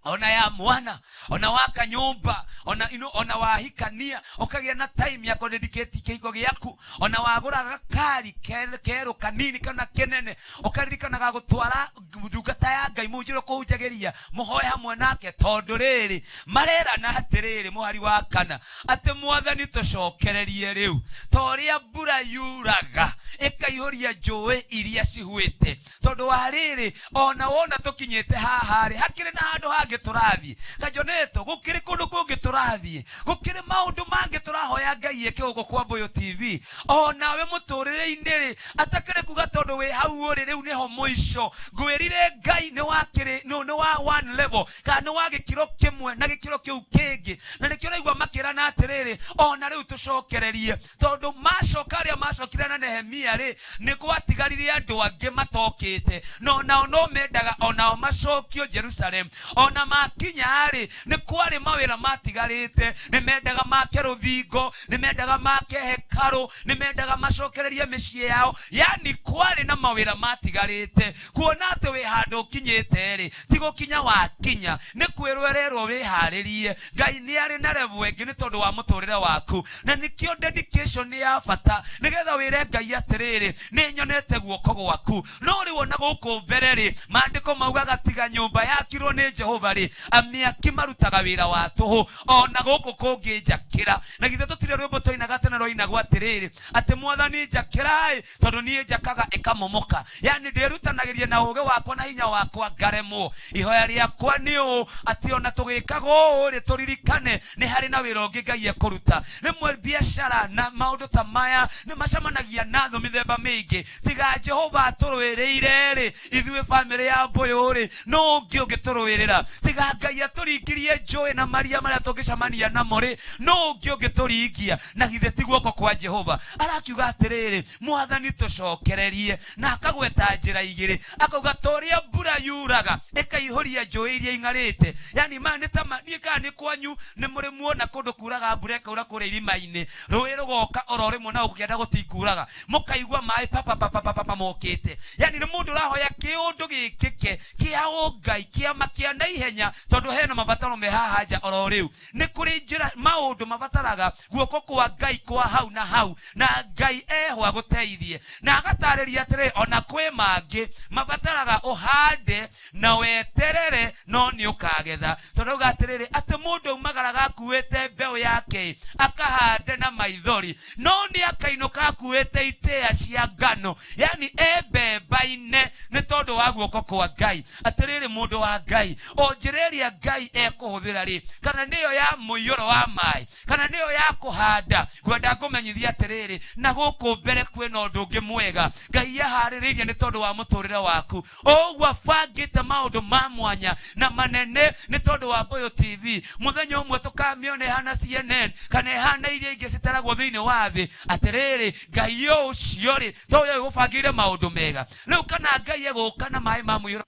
ona ya mwana, ona waka nyũmba, ona ino, ona wahikania, ũkagĩa na time ya kũdedicate kĩhiko gĩaku, ona wagũra gakari kerũ kanini kana kĩnene, ũkaririkanaga gũtwara ndungata ya Ngai mũnjĩrwo kũhunjagĩria, mũhoe hamwe nake. Tondũ rĩrĩ, marerana atĩrĩrĩ, mũhari wa kana, atĩ Mwathani tũcokererie rĩu ta ũrĩa mbura yuraga ĩkaihũria njũĩ iria cihuĩte. Tondũ wa rĩrĩ, ona wona tũkinyĩte haha rĩ, hakĩrĩ na handũ hangĩ tũrathiĩ. Kajonetwo, gũkĩrĩ kũndũ kũngĩ tũrathiĩ, gũkĩrĩ maũndũ mangĩ tũrahoya Ngai eke gũkũ kwa Mbũyũ TV. Onawe mũtũrĩre-inĩ rĩ, atakĩrĩ kuga tondũ wĩ hau ũrĩ rĩu nĩho mũico. Ngwĩrire Ngai nĩ wa kĩrĩ, nĩ wa one level, kana nĩ wa gĩkĩro kĩmwe na gĩkĩro kĩu kĩngĩ. Na nĩkĩo ũraigua makĩrana atĩrĩrĩ, ona rĩu tũcokererie. Tondũ macoka arĩa macokire na Nehemia rĩ, nĩ gwatigarire andũ angĩ matokĩte, no nao no mendaga onao macokio Jerusalem. Ona makinya rĩ, nĩ kwarĩ mawĩra matigarĩte. Nĩ mendaga make rũthingo, nĩ mendaga make hekarũ, nĩ mendaga macokererie mĩciĩ yao. Yani kwarĩ na mawĩra matigarĩte. Kuona atĩ wĩ handũ ũkinyĩte rĩ, ti gũkinya wakinya, nĩ kwĩrwo ĩrerwo wĩharĩrie. Ngai nĩ arĩ na level ĩngĩ nĩ tondũ wa mũtũrĩre waku. Na nĩkĩo dedication nĩ ya bata, nĩgetha wĩre Ngai atĩrĩrĩ, nĩ nyonete guoko gwaku. No rĩu ona gũkũ mbere rĩ, maandĩko maugaga tiga nyũmba yakirwo nĩ Jehova rĩ, amĩaki marutaga wĩra wa tũhũ. Ona gũkũ kũngĩ njakĩra. Na githĩ tũtirĩ rwĩmbo twainaga tene rwainagwo atĩrĩrĩ, atĩ Mwathani njakĩra-ĩ, tondũ niĩ njakaga ĩkamomoka. Yani ndĩrutanagĩria na ũũgĩ wakwa na hinya wakwa ngaremwo. Ihoya rĩakwa nĩ ũũ, atĩ ona tũgĩkaga ũũ rĩ, tũririkane nĩ harĩ na wĩra ũngĩ Ngai ekũruta. Rĩmwe biacara na maũndũ ta maya nĩ macemanagia na thũ mĩthemba mĩingĩ. Tiga Jehova atũrũĩrĩire rĩ, ithuĩ bamĩrĩ ya Mbũyũ rĩ, nũ ũngĩ ũngĩtũrũĩrĩra? Tiga Ngai atũringirie njũĩ na maria marĩa tũngĩcemania namo rĩ, nũ ũngĩ ũngĩtũringia? Na githĩ ti guoko kwa Jehova? Arakiuga atĩrĩrĩ, Mwathani tũcokererie. Na akagweta njĩra igĩrĩ, akauga ta ũrĩa mbura yuraga ĩkaihũria njũĩ iria ing'arĩte. Yani maya nĩ ta ma, niĩ kana nĩ kwanyu nĩ mũrĩ muona kũndũ kuraga mbura ĩkaura kũrĩa irima-inĩ, rũĩ rũgoka oro rĩmwe na gũkũ kĩanda gũtikuraga, mũkaigua maĩ papapapapapa mokĩte. Yani nĩ mũndũ ũrahoya kĩũndũ gĩkĩke kĩa ũngai, kĩama kĩa naihenya, tondũ hena mabataro me haha nja oro rĩu. Nĩ kũrĩ njĩra maũndũ mabataraga guoko kwa Ngai kwa hau na hau, na Ngai eho agũteithie. Na agatarĩria atĩrĩrĩ, ona kwĩ mangĩ mabataraga ũhande na weterere, no nĩ ũkagetha. Tondũ auga atĩrĩrĩ, atĩ mũndũ aumagaraga akuĩte mbeũ yake akahande na maithori, no nĩ akainũka akuĩte itĩa cia ngano, yani e mbemba-inĩ nĩ tondũ wa guoko kwa Ngai. Atĩrĩrĩ, mũndũ wa Ngai, o njĩra ĩrĩa Ngai ekũhũthĩra rĩ, kana nĩyo ya mũiyũro wa maĩ, kana nĩyo ya kũhanda, ngwenda ngũmenyithie atĩrĩrĩ, na gũkũ mbere kwĩna ũndũ ũngĩ mwega Ngai aharĩrĩirie nĩ tondũ wa mũtũrĩre waku. O ũguo abangĩte maũndũ ma mwanya na manene nĩ tondũ wa Mbũyũ TV. Mũthenya ũmwe tũkamĩona ĩhana CNN kana ĩhana iria ingĩ citaragwo thĩinĩ wa thĩ. Atĩrĩrĩ, Ngai o ũcio rĩ, to ũyũ ũgũbangĩire maũndũ mega. Rĩu kana Ngai egũka na maĩ ma mũiyũro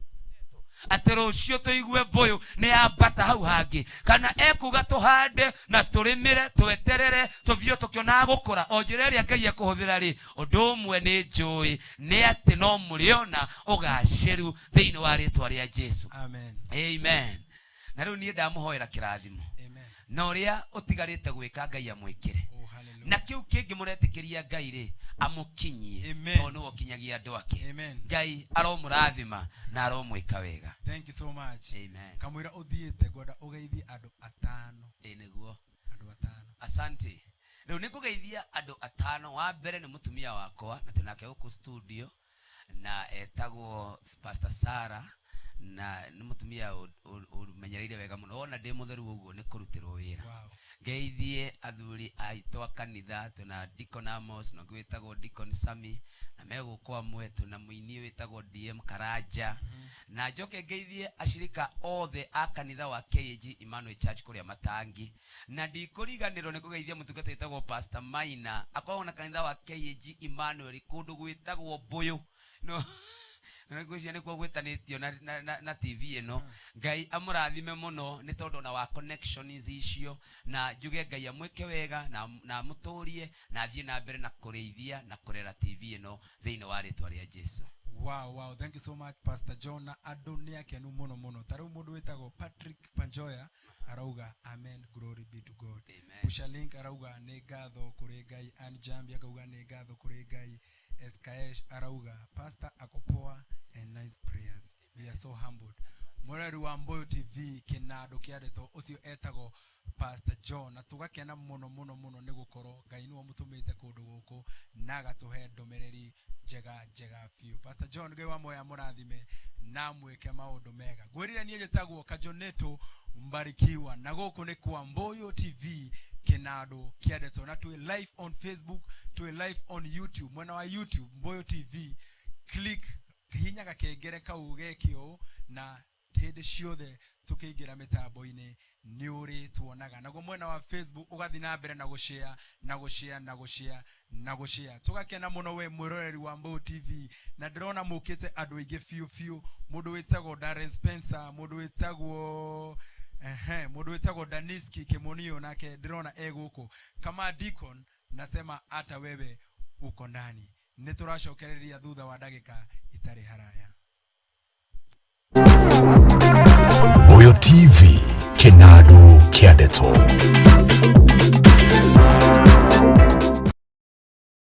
atĩ rũciũ tũigue Mbũyũ nĩ yambata hau hangĩ, kana ekuga tũhande na tũrĩmĩre, tweterere tũthiĩ tũkĩonaga gũkũra. O njĩra ĩrĩa Ngai ekũhũthĩra rĩ, ũndũ ũmwe nĩ njũĩ nĩ atĩ no mũrĩona ũgacĩru thĩinĩ wa rĩtwa rĩa Jesu. Amen. Amen. Na rĩu niĩ ndamũhoera kĩrathimo. Amen. Na ũrĩa ũtigarĩte gwĩka Ngai amwĩkĩre. Oh, hallelujah. Hallelujah. Na kĩu kĩngĩ mũretĩkĩria Ngai rĩ amũkinyie. Amen. Tondũ nĩwe ũkinyagia andũ ake. Amen. Ngai aromũrathima na aromwĩka wega. Thank you so much. Amen. Kamwĩra ũthiĩte ngwenda ũgeithie andũ atano. Ĩ nĩguo. Andũ atano. Asante. Rĩu nĩ ngũgeithia andũ atano. Wa mbere nĩ mũtumia wakwa na twĩnake gũkũ studio na etagwo Pastor Sara, na nĩ mũtumia ũmenyereire wega mũno. Wona ndĩ mũtheru ũguo nĩ kũrutĩrwo wĩra. Wow. Ngeithie athuri aitũ a kanitha, twĩna Deacon Amos na ũngĩ wĩtagwo Deacon Sami na megũkũ amwe, twĩna mũini wĩtagwo DM Karanja, na njoke ngeithie ashirika othe a kanitha wa KAG Emmanuel Church kũrĩa Matangi, na ndikũriganĩrwo nĩ kũgeithia mũtungata wĩtagwo Pastor Maina, akoragwo na kanitha wa KAG Emmanuel kũndũ gwĩtagwo Mbũyũ. No ngwĩciria nĩkuo gwĩtanĩtio na TV ĩno. Ngai amũrathime mũno nĩ tondũ ona wa connections icio, na njuge Ngai amwĩke wega na amũtũrie na athiĩ na mbere na kũrĩithia na kũrera TV ĩno thĩinĩ wa rĩtwa rĩa Jesu. Wow, thank you so much, Pastor John. Na andũ nĩ akenu mũno mũno. Ta rĩu mũndũ wĩtagwo Patrick Panjoya arauga amen, glory be to God. Amen. Pusha Link arauga nĩ ngatho kũrĩ Ngai. Ann Jambi akauga nĩ ngatho kũrĩ Ngai. Eskaesh arauga pastor ako poa and nice prayers. We are so humbled. Mwĩroreri wa Mboyo TV, kĩnandũ kĩa ndeto, ũcio etagwo Pastor John, na tũgakena mũno mũno mũno nĩ gũkorwo Ngai nĩwe ũmũtũmĩte kũndũ gũkũ na agatũhe ndũmĩrĩri njega njega biũ. Pastor John, Ngai wa moya mũrathime na mwĩke maũndũ mega. Ngwĩrire niĩ njĩtagwo Kajoneto Mbarikiwa, na gũkũ nĩ kwa Mboyo TV, kĩnandũ kĩa ndeto, na twĩ live on Facebook, twĩ live on YouTube. Mwena wa YouTube Mboyo TV, click hinya gakengere kau geke ũũ, na hĩndĩ ciothe tũkĩingĩra mĩtambo-inĩ nĩ ũrĩ tuonaga. Naguo mwena wa Facebook ũgathiĩ na mbere na gũshare na gũshare na gũshare na gũshare. Tũgakena mũno we mwĩroreri wa Mboyo TV, na ndĩrona mũkĩte andũ aingĩ biũ biũ. Mũndũ wĩtagwo Darren Spencer, mũndũ wĩtagwo Daniski Kimonio, nake ndĩrona e gũkũ. Kama Deacon nasema hata wewe uko ndani. Nĩ tũracokereria thutha wa ndagĩka itarĩ haraya. Mboyo TV, kĩnandũ kĩa ndeto.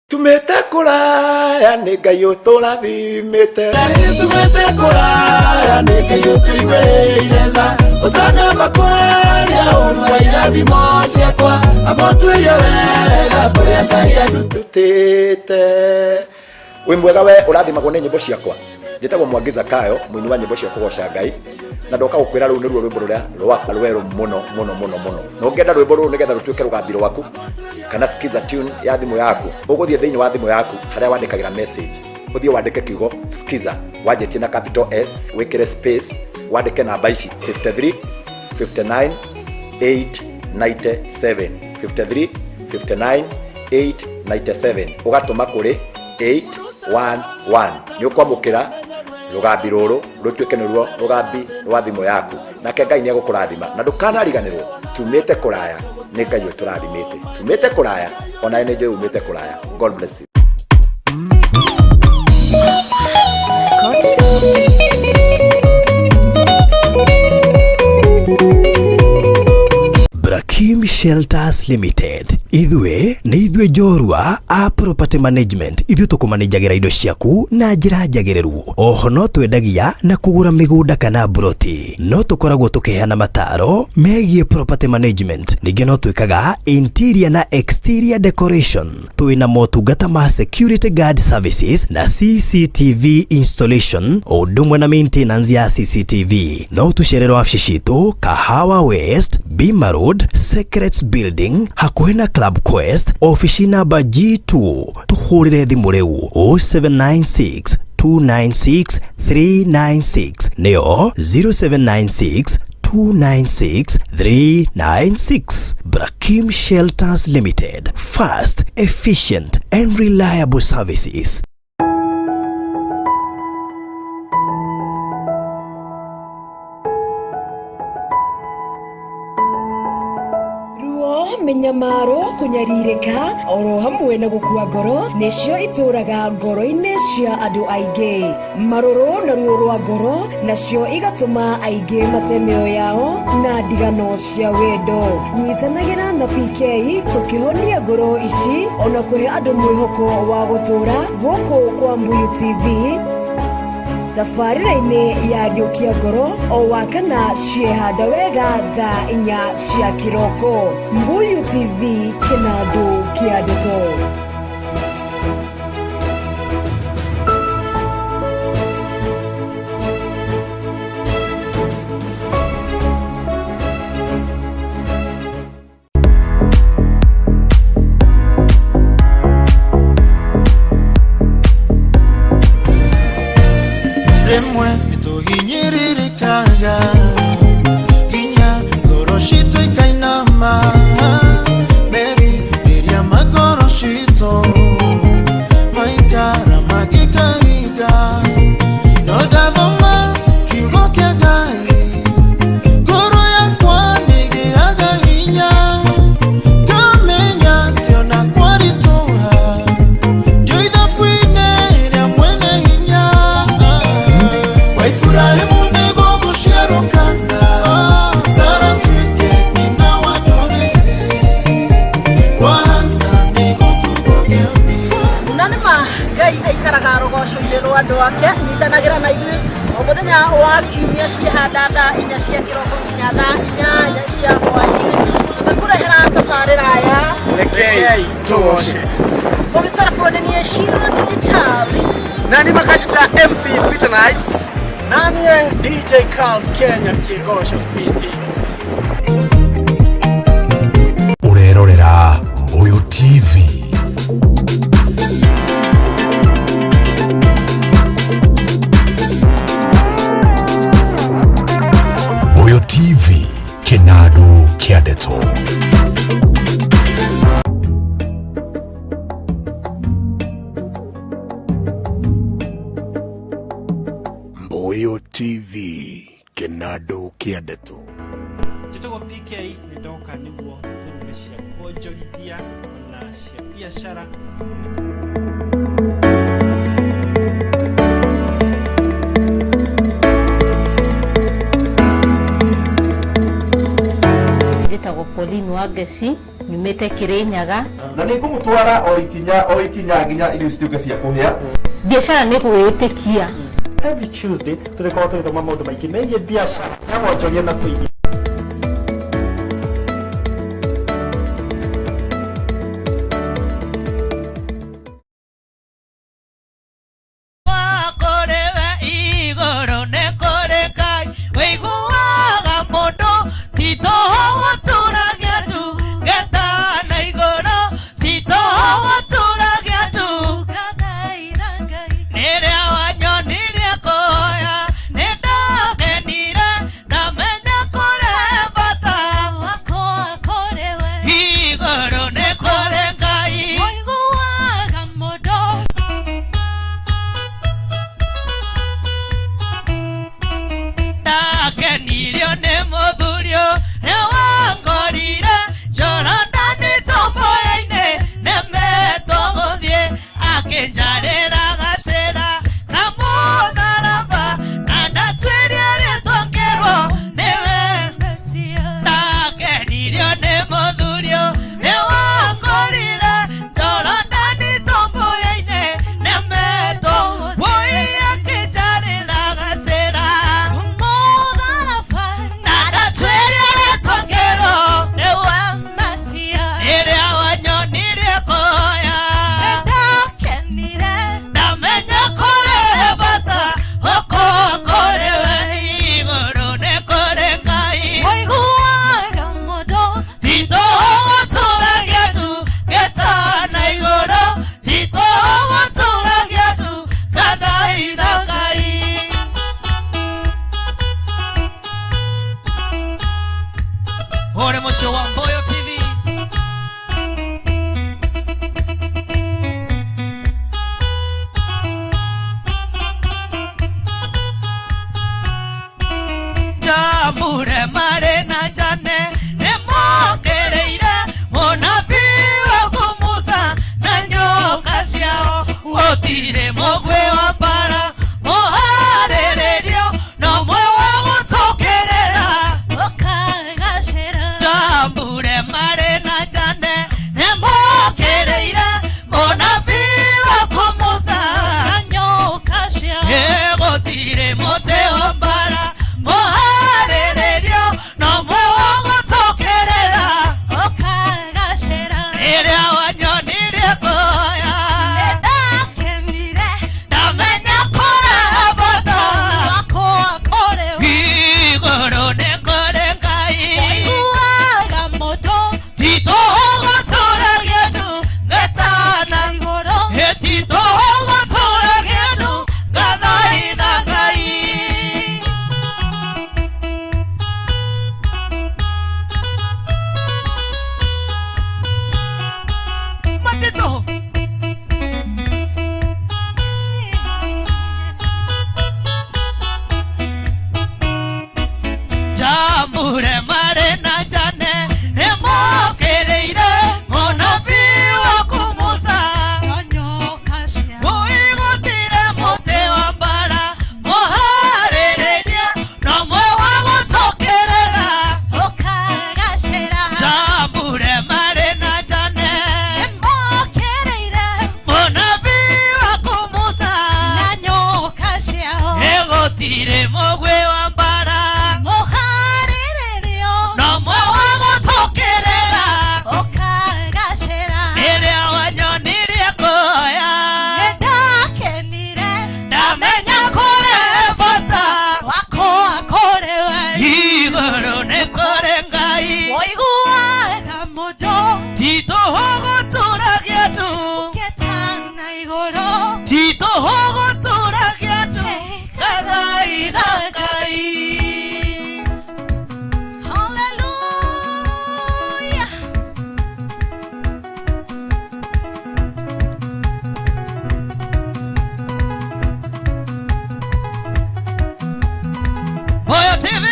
Tumĩte kũraya nĩ Ngai ũtũrathimĩte. Tumĩte kũraya nĩ Ngai ũtũiguĩrĩire tha, ũtanamba kwaria ũru wa irathimo ciakwa, amũtuĩrie wega kũrĩa Ngai andutĩte. Wĩ mwega we ũrathimagwo nĩ nyĩmbo ciakwa. Njĩtagwo Mwangi Zakayo, mũini wa nyĩmbo cia kũgoca Ngai, na ndoka gũkwĩra rũu nĩruo rwĩmbo rũrĩa rwakwa rwerũ mũno mũno mũno mũno. Na ũngĩenda rwĩmbo rũrũ nĩgetha rũtuĩke rũgambi rwaku kana skiza tune ya thimũ yaku, ũgũthiĩ thĩinĩ wa thimũ yaku harĩa wandĩkagĩra message, ũthiĩ wandĩke kiugo skiza, wanjĩtie na capital S, wĩkĩre space, wandĩke namba ici 53 59 897, 53 59 897, ũgatũma kũrĩ 811. Nĩ ũkwamũkĩra rũgambi rũrũ rũtuĩke nĩruo rũgambi rwa thimũ yaku, nake Ngai nĩ egũkũrathima. Na ndũkanariganĩrwo, tumĩte kũraya nĩ Ngai ũtũrathimĩte. Tumĩte kũraya, onawe nĩ njũĩ umĩte kũraya. God bless you. Brakim Shelters Limited. Ithuĩ nĩ ithuĩ njorua a property management. Ithuĩ tũkũmanĩnjagĩra indo ciaku na njĩra njagĩrĩru. Oho no twendagia na kũgũra mĩgũnda kana mburoti. No tũkoragwo tũkĩheana mataro megiĩ property management. Ningĩ no twĩkaga interior na exterior decoration. Twĩna motungata ma security guard services na CCTV installation, o ũndũ ũmwe na maintenance ya CCTV. No ũtũcerere wabici citũ Kahawa West, Bima Road, Secrets Building, hakuhĩ na Club Quest, ofici namba G2. Tũhũrĩre thimũ rĩu 0796 296 396, nĩyo 0796 296 396. Brakim Shelters Limited. Fast, efficient and reliable services. Ruo Mĩnyamaro, kũnyarirĩka oro hamwe na gũkua ngoro nĩcio itũraga ngoro-inĩ cia andũ aingĩ. Marũrũ na ruo rwa ngoro nacio igatũma aingĩ mate mĩoyo yao na ndigano cia wendo. Nyitanagĩra na PK tũkĩhonia ngoro ici ona kũhe andũ mwĩhoko wa gũtũra gũkũ kwa Mbuyu TV tabarĩra-inĩ ya Riũkia Ngoro o wakana ciehanda wega thaa 4 cia kĩroko. Mbuyu TV, kĩnandũ kĩa ndeto. Rĩmwe nĩtũhinyĩrĩrĩkaga nginya ngoro citũ ikainama, merirĩria ma ngoro citũ maikara magĩkahinga, no ndathoma kiugo kĩa Ngai ngoro yakwa nĩgĩaga hinya, ngamenya atĩ ona kwaritũha ndio ithabu-inĩ rĩa mwene hinya. Wa Iburahĩmu nĩguo gũciarwo kana Sara atuĩke nyina wa ndũrĩrĩ, kwa Hana nĩguo kũgĩa. Na nĩ ma Ngai aikaraga rũgoco-inĩ rwa andũ ake. Nyitanagĩra na ithuĩ o mũthenya wa kiumia ciehanda thaa 4 cia kĩroko nginya thaa 8 cia hwaĩ-inĩ, tũgĩkũrehera tabarĩra ya Rekei Tũgoce. Ũgĩtarabwo nĩ niĩ Shiro Digitali Nani Makajita MC Peter Nice. Nanie DJ Carl Kenya Kigosho PT. Ũrerorera Mbuyu TV. Mbuyu TV, kĩnandũ kĩa ndeto. Mbuyu TV, kĩnandũ kĩa ndeto. Njĩtagwo PK, nĩ ndoka nĩguo tũruge cia kuonjorithia ona cia biacara. Njĩtagwo Pauline Wangeci, nyumĩte Kĩrĩnyaga. Na nĩ ngũmũtwara o ikinya o ikinya nginya irio cituĩke cia kũhĩa. Biacara nĩ gwĩtĩkia. Every Tuesday tũrĩkorwo tũgĩthoma maũndũ maingĩ megiĩ biacara ya wonjoria na kũigithia. Kũrĩ we igũrũ nĩ kũrĩ Ngai wĩiguaga mũndũ, ti tũhũ gũturagia ndu ngeta na igũrũ, ti tũhũ gũturagia ndu. Rĩrĩa wanyonirie kũhoya nĩ ndakenire, ndamenya kũrĩ bata igũrũ nĩ kũrĩ Ngai wĩiguaga mũndũ. Ndakenirio nĩ mũthuri ũrĩa wangorire Jorodani tomboya-inĩ, nemetwo gũthiĩ akĩnjarĩra gacĩra kamũtharaba, na ndatuĩria rĩtwa ngĩrwo nĩwe. Ndakenirio nĩ mũthuri ũrĩa wangorire Jorodani tomboya-inĩ, nemetwo wũi akĩnjarĩra gacĩra na ndatuĩria rĩtwa ngĩrwo rĩrĩa wanyonirie kũhoya ndamenya kũrĩ bata gũkũ kũrĩ we igũrũ nĩ kũrĩ Ngai ti tũhũ gũtũragia ndu ngeta na igũrũ, ti tũhũ gũtũragia ndu ngathaitha Ngai. Hore mũciĩ wa Mboyo TV. Njambure marĩ na njane nĩ mokĩrĩire. Gũtirĩ mũgwĩ wa mbara Mũharĩrĩrio no mwe wa gũtũkĩrĩra ũkagacĩra rĩrĩa wanyonirie kuoya Nĩndakenire ndamenya kũrĩ bata wakwa kũrĩ we igũrũ nĩ kũrĩ Ngai Woiguaga mũndũ ti tũhũ gũtũragia tu Ũketana igũrũ ti tũhũ gũtũragia tu gathaitha Ngai. Hallelujah. Moyo TV.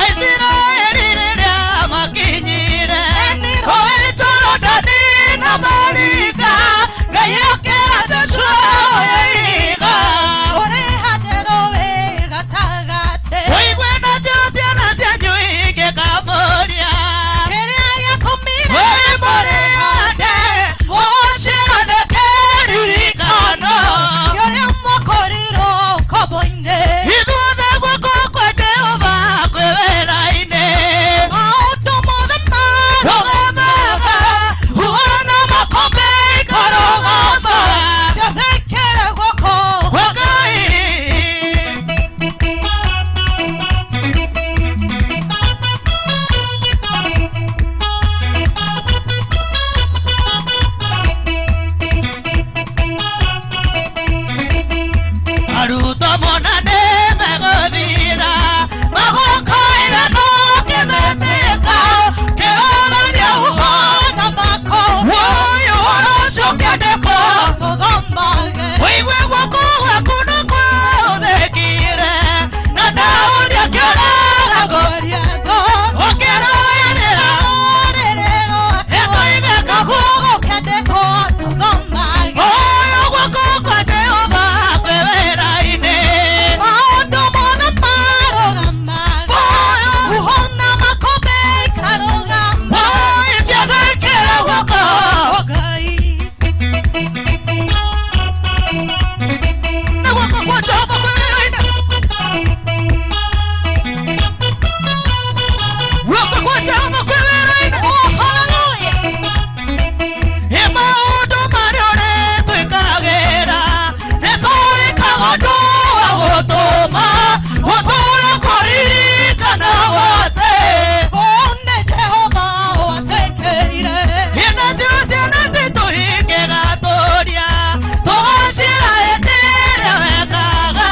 Aisiraeli rĩrĩa makinyire Rũũĩ Jorodani na marika Ngai akĩra Joshua oya ihiga Ũrĩ handũ rũũĩ gatagatĩ Ũigue nacio ciana cianyu ingĩkamũria Kĩrĩa gĩatũmire Wĩ mũrĩande mũcirane kĩririkano Kĩrĩa mwakorirwo ũkombo-inĩ Ithuothe guoko kwa Jehova kwĩ wĩra-inĩ Maũndũ mothe Rũgamaga huho na makombe ikarũgama Ciathĩkĩre guoko kwa Ngai. Arutwo mona nĩ megũthira magũkaĩra no kĩmetĩka kĩũrania huho na makombe Wũi ũhoro ũcio ũkĩandĩkwo Tũthomage Ũigue guoko gwaku nĩ kwaũthĩkire na Daudi akĩũraga Goliathũ ũkĩrũĩrĩra Rũrĩrĩ rwaku ĩkoiga kabu Gũkĩandĩkwo tũthomage Ũyũ guoko kwa Jehova kwĩ wĩra-inĩ Maũndũ mothe marũgamaga Huho na makombe ikarũgama Wũi ciathĩkĩra guoko Kwa Ngai na guoko kwa Jehova kwĩ wĩra-inĩ guoko kwa Jehova kwĩ wĩra-inĩ Oh, hallelujah. Ĩ maũndũ marĩa ũrĩtwĩkagĩra nĩ tũwĩkaga ũndũ wa gũtũma gũtũũre kũririkana gwothe Ũũ nĩ Jehova watwĩkĩire Ĩ nacio ciana citũ ingĩgatũria tũgacĩra hĩndĩ ĩrĩa wekaga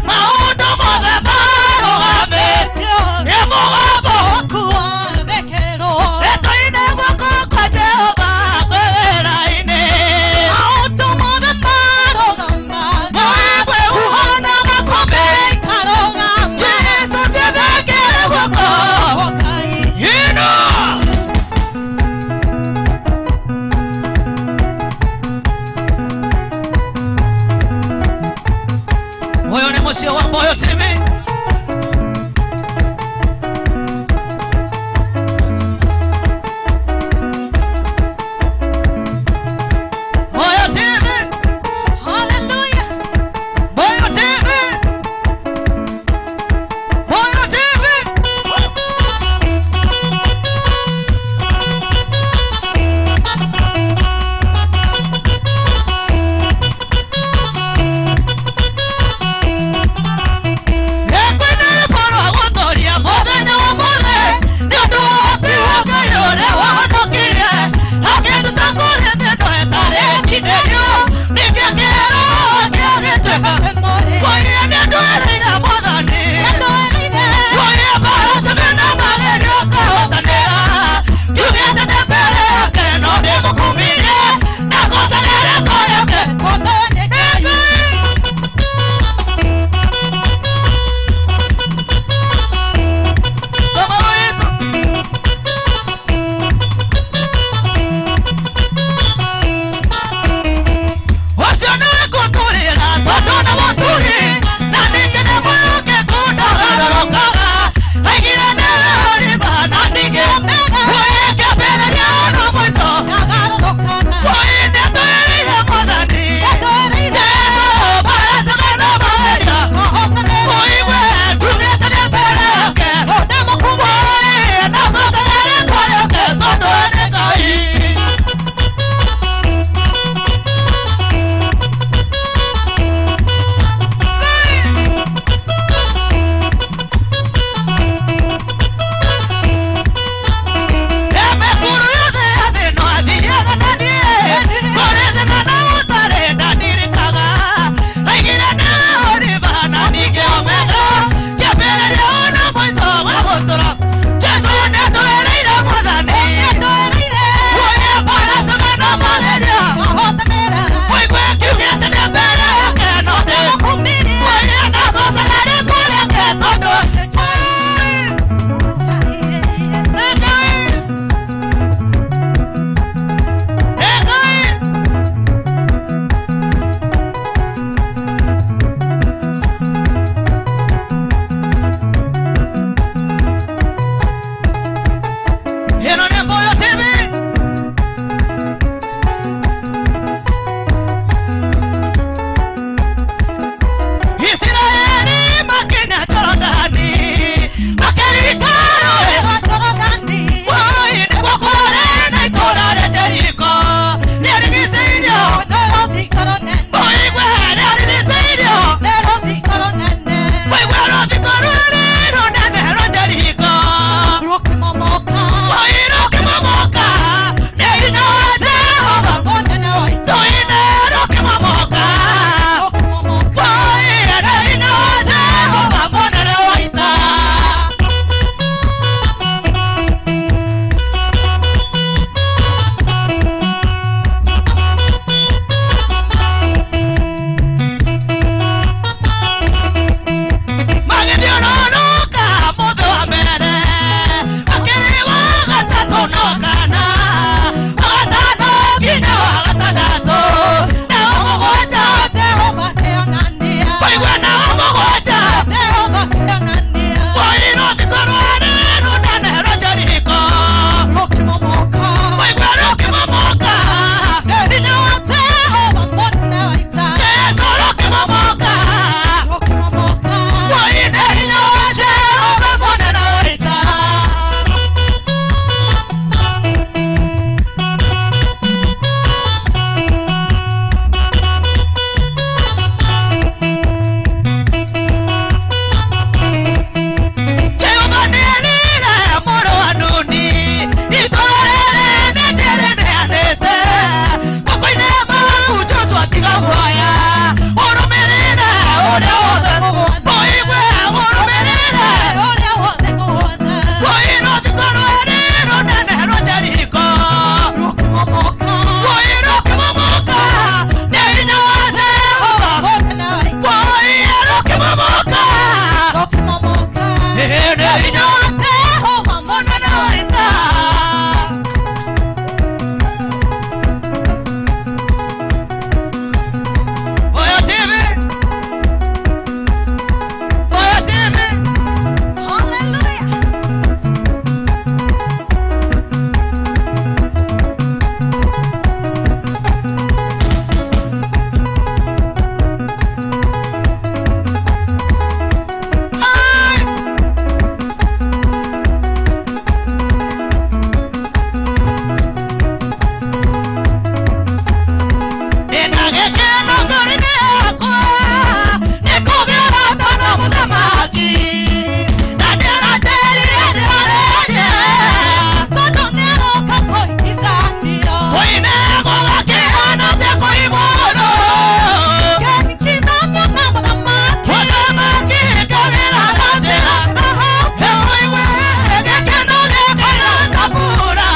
maũndũ mothe marũgamĩtio nĩ mũgambo waku wathĩkĩrwo Rĩtũine guoko kwa Jehova kwĩ wĩra-inĩ Maũndũ mothe marũgamaga Mũigue huho na makombe ikarũgama Jesũ ciathĩkĩre guoko Kwa Ngai Ino Ũyũ nĩ mũciĩ wa Mboyo TV. Mboyo TV, Hallelujah. Mboyo TV, Mboyo TV. Gĩkeno ngoro-inĩ yakwa nĩ kũgĩa ũrata na mũthamaki. Na nĩaranjĩrire ndĩarĩrie Tondũ nĩaroka tũhikithanio. Tũine gũgakĩhana ta kwĩ igũrũ. Ngahikithanio na mũthamaki. Mũthamaki ngagĩra na njĩra. Ĩmũigue gĩkeno gĩkaira ta mbura.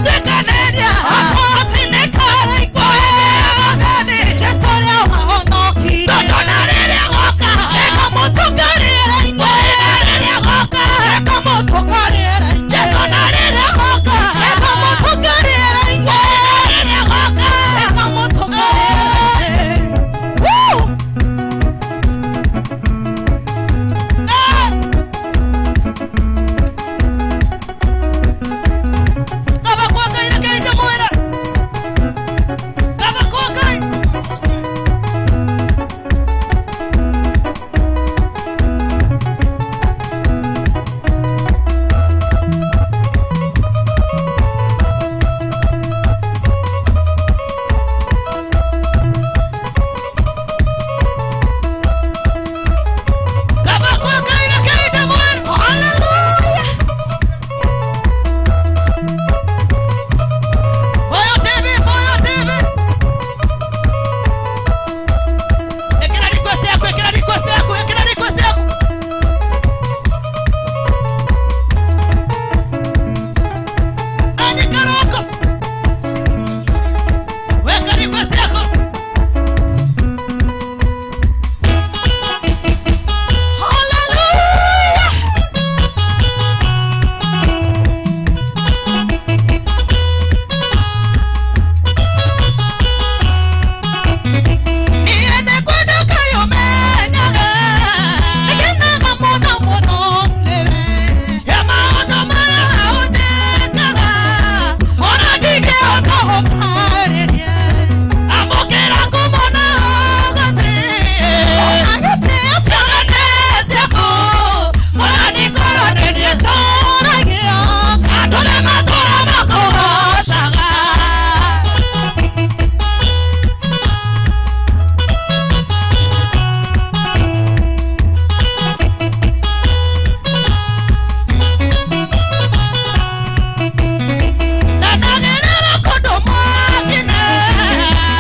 Tũgatuĩkanĩria Jesũ ũrĩa wahonokirie. Tondũ na rĩrĩa goka rĩrĩa goka Jesũ na rĩrĩa goka rĩrĩa goka. Woo! Kaba kwa Ngai reke ndĩmwĩre. Kaba kwa Ngai. Kaba kwa Ngai reke ndĩmwĩre. Hallelujah. Moyo TV, Moyo TV. Ekera request yako, ekera request yako, ekera request yako. Ani Karoko. Weka request yako. Hallelujah. Niende kwenda kayomenyaga. Ngenaga mũno mũno nĩwe. Ya maũndũ marĩa ũnjĩkaga. Ona ndingĩhota gũtaarĩria. Amũkĩra ngumo na ũgoci. Ona gĩtĩo Ciana ciaku, Mwathani ngoro nĩ niĩ tũragia. Andũ nĩ matũũra makũgoocaga. Ndanagĩrĩra kũndũ mwaki-inĩ.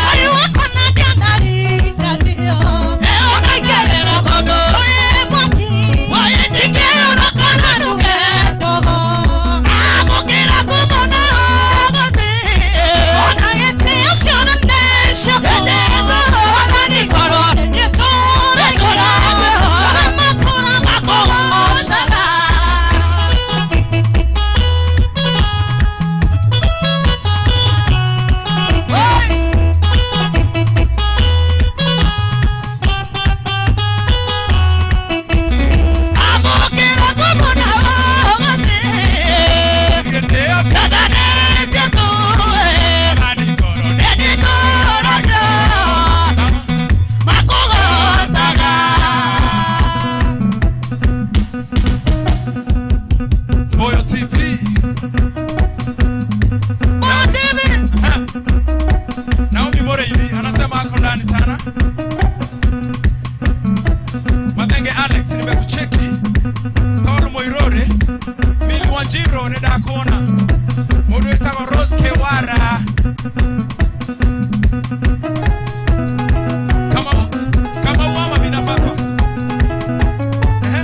Ngai wakwa na ndianaringanio. Nĩũnaingĩrĩra kũndũ Wĩ mwaki. Wai ndingĩona kana nduge. Ndogo. Amũkĩra ngumo na ũgoci. Ona gĩtĩo ciana ciaku. Gĩtĩo Mwathani ngoro Nĩ niĩ tũragia. Nĩtũragia. Arĩa matũũra makũgoocaga. Oi! Amũkĩra ngumo na ũgoci. Ciathani ciaku, nĩ nĩtũragia makũgoocaga. Moyo TV. Moyo TV. Naomi Moreithi anasema ako ndani sana. Mathenge Alex nimekucheki. Paul Moirore, Mili Wanjiro nĩndakũona. Mũndũ wĩtagwo Rose Kewara. Kama kama uama binafafa. Ehe.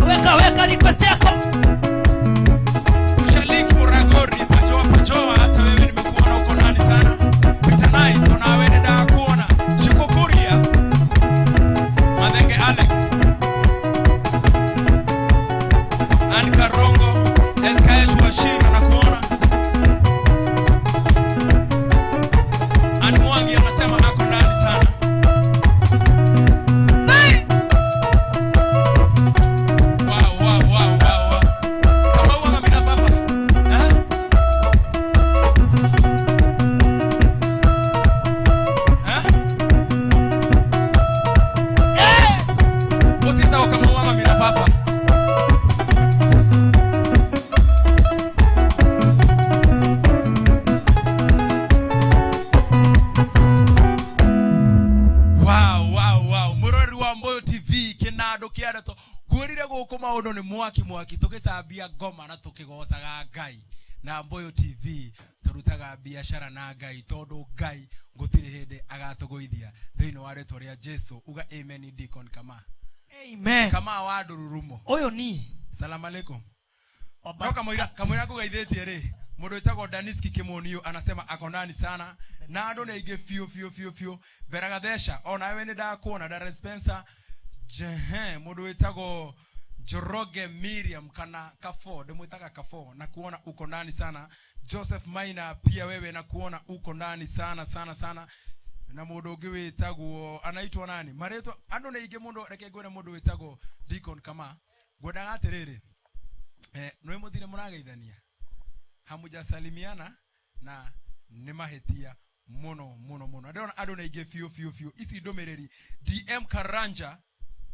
Weka, weka request yako. Ushaliki Muragori, pachoa pachoa, hata wewe nimekuona uko ndani sana. Peter Nice, onawe nĩndakuona. Shikukuria. Mathenge Alex. Ann Karongo, SKS Washira nakuona. Ann Mwangi anasema ako ndani sana. Wow, wow, wow, wow, wow. Kama huwa mimi fafa. Eh? Eh? Usitao kama huwa mimi fafa. nĩ mwaki mwaki tũgĩcambia ngoma na tũkĩgocaga Ngai na Mboyo TV tũrutaga biashara na Ngai tondũ Ngai gũtirĩ hĩndĩ agatũgũithia thĩinĩ wa rĩtwa rĩa Jesu. Uga amen Deacon Kama. Amen. Kama wa ndururumo. Ũyũ ni Salamu alaikum. No kamũira ngũgeithĩtie rĩ, mũndũ wĩtagwo Daniski Kimonio anasema ako ndani sana na andũ nĩ aingĩ biũ biũ biũ biũ. Vera Gathesha onawe nĩ ndakuona. Darren Spencer jehe, mũndũ wĩtagwo Njoroge Miriam kana Kafo, ndĩmwĩtaga Kafo, na kuona uko ndani sana. Joseph Maina pia wewe na kuona uko ndani sana sana sana. Na mũndũ ũngĩ wĩtagwo anaitwa nani marĩtwa andũ nĩ aingĩ mũno. Reke ngwĩre mũndũ wĩtagwo Deacon Kama, ngwendaga atĩrĩrĩ, nĩ mũthire mũrageithania hamujasalimiana na nĩ mahĩtia mũno mũno mũno. Ndĩrona andũ nĩ aingĩ biũ biũ biũ. Ici ndũmĩrĩri DM Karanja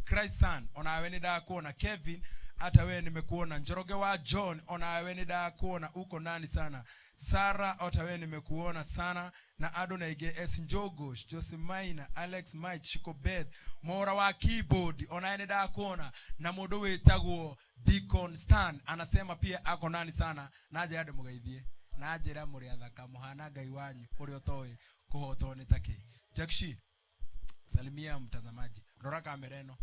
Christ Son, onawe nĩ ndakuona. Kevin hata wewe nimekuona. Njoroge wa John, onawe nĩ ndakuona, uko ndani sana. Sara hata wewe nimekuona sana. Na Adonai S Njogo, Jose Maina, Alex Mike, Chico Beth, Mora wa keyboard, onawe nĩ ndakuona. Na mũndũ wĩtagwo Deacon Stan anasema pia ako ndani sana. Na njĩra ndĩmũgeithie, na njĩra mũrĩ athaka, mũhana Ngai wanyu ũrĩa ũtoĩ kũhotwo nĩ takĩ. Jackshi, salimia mtazamaji, rora kamera ĩno.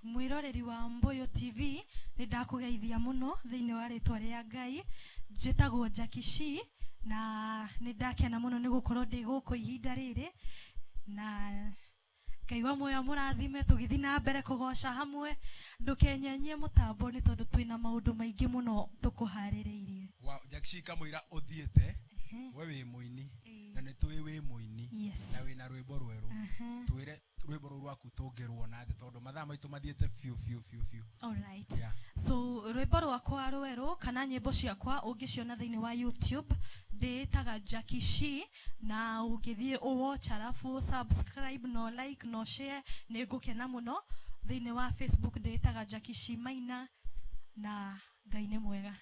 Mwiroreri wa Mboyo TV nĩ ndakũgeithia mũno thĩinĩ wa rĩtwa rĩa Ngai. Njĩtagwo Jackie Shi na nĩ ndakena mũno nĩ gũkorwo ndĩ gũkũ ihinda rĩrĩ, na Ngai wa muoyo mũrathime tũgĩthiĩ na mbere kũgoca hamwe. Ndũkenyenyie mũtambo nĩ tondũ twĩna maũndũ maingĩ mũno tũkũharĩrĩirie. Wow, Jackie Shi kamũira ũthiĩte, we wĩ mũini na nĩ tũĩ wĩ mũini na wĩna rwĩmbo rwerũ. Twĩre rwĩmbo rũu rwaku tũngĩruona atĩa tondũ mathaa maitũ mathiĩte biũ biũ biũ biũ. All right. Yeah. So rwĩmbo rwakwa rwerũ kana nyĩmbo ciakwa ũngĩciona thĩinĩ wa YouTube ndĩĩtaga Jackie Shi, na ũngĩthiĩ ũwatch alafu subscribe no like no share nĩ ngũkena mũno. Thĩinĩ wa Facebook ndĩĩtaga Jackie Shi Maina, na Ngai nĩ mwega.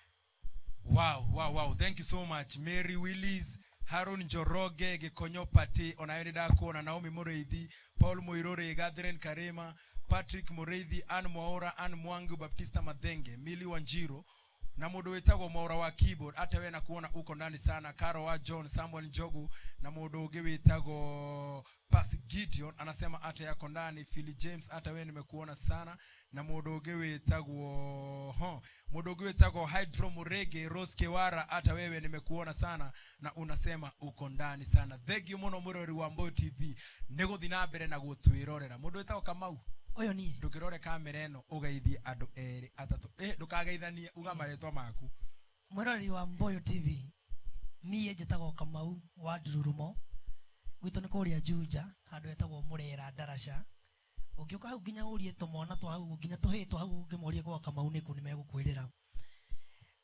Wow, wow, wow. Thank you so much. Mary Willis, Harun Njoroge, Gikonyo Pati, onawe nĩ ndakuona. Naomi Mũrĩithi, Paul Muiruri, Catherine Karema, Patrick Mũrĩithi, Ann Mwaura, Ann Mwangu, Baptista Mathenge, Mili Wanjiro, na mũndũ wĩtagwo Mwaura wa keyboard, hata we nakuona uko ndani sana. Karo wa John, Samuel Njogu, na mũndũ ũngĩ wĩtagwo Pas Gideon anasema hata yako ndani. Philly James, hata we nimekuona sana. Na mũndũ ũngĩ wĩtagwo mũndũ ũngĩ wĩtagwo Hydro Murege, Rose Kewara, hata wewe nimekuona sana na unasema uko ndani sana. Thank you mũno mwĩroreri wa Mboyo TV nĩ gũthiĩ na mbere na gũtwĩrorera. Mũndũ wĩtagwo Kamau, ũyũ niĩ, ndũkĩrore kamera ĩno ũgeithie andũ erĩ atatũ, ndũkageithanie, uga marĩtwa maku. Mwĩroreri wa Mboyo TV, niĩ njĩtagwo Kamau wa Ndururumo, gwitũ nĩ kũrĩa Juja, handũ hetagwo Mũrera Ndaraca. Ũngĩũka hau nginya ũrie tũmwana twa hau, nginya tũhĩĩ twa hau ũngĩmoria gwa Kamau nĩkũ nĩmegũkwĩrĩra.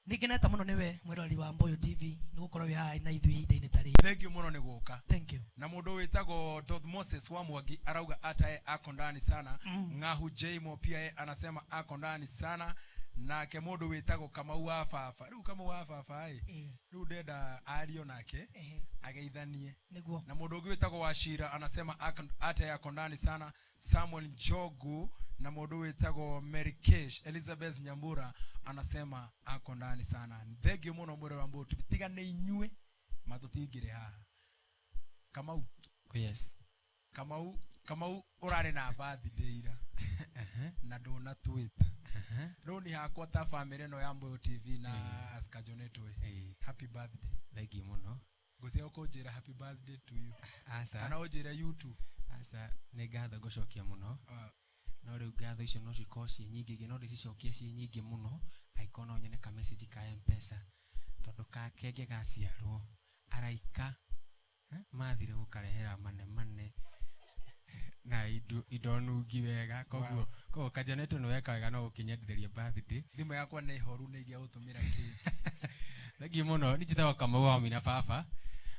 Nĩngenete mũno nĩwe mwĩroreri wa Mboyo TV nĩ gũkorwo wĩ haha na ithuĩ ihinda-inĩ ta rĩrĩ. Thank you mũno nĩ gũka. Thank you. Na mũndũ wĩtagwo Doth Moses wa Mwangi arauga ata ye ako ndani sana. Ng'ahu Jmo pia ye anasema ako ndani sana. Nake mũndũ wĩtagwo Kamau wa baba, rĩu Kamau wa baba ĩ, rĩu ndenda ario nake ageithanie. Nĩguo. Na mũndũ ũngĩ wĩtagwo Wachira anasema ata yako ndani sana. Samuel Njogu na mũndũ wĩtagwo Mary Kesh, Elizabeth Nyambura anasema ako ndani sana. Thank you mũno mwĩrore wa Mboyo TV, tiga nĩ inyuĩ matũtingĩrĩ haha. Kamau. Yes. Kamau ũrarĩ na birthday ira na ndũnatwĩta. Rĩu nĩ hakwa ta family ĩno ya Mboyo TV na Askajoneto. Happy birthday. Thank you mũno. Ngũcia ũkũnjĩra happy birthday to you. Aca. Kana ũnjĩre you too. Aca, nĩ ngatho ngũcokia mũno. No rĩu ngatho icio no cikorwo ciĩ nyingĩ ingĩ no ndĩcicokie ciĩ nyingĩ mũno angĩkorwo no nyone ka message ka M-Pesa, tondũ kakenge gaciarwo araika mathire gũkarehera manemane na indo nungi wega. Koguo koguo Kajoneto nĩ weka wega no gũkĩnyendithĩria birthday. Thimũ yakwa nĩ horu nĩ ingĩagũtũmĩra kĩ. Thank you mũno. Niĩ njĩtagwo Kamau wa Mina baba,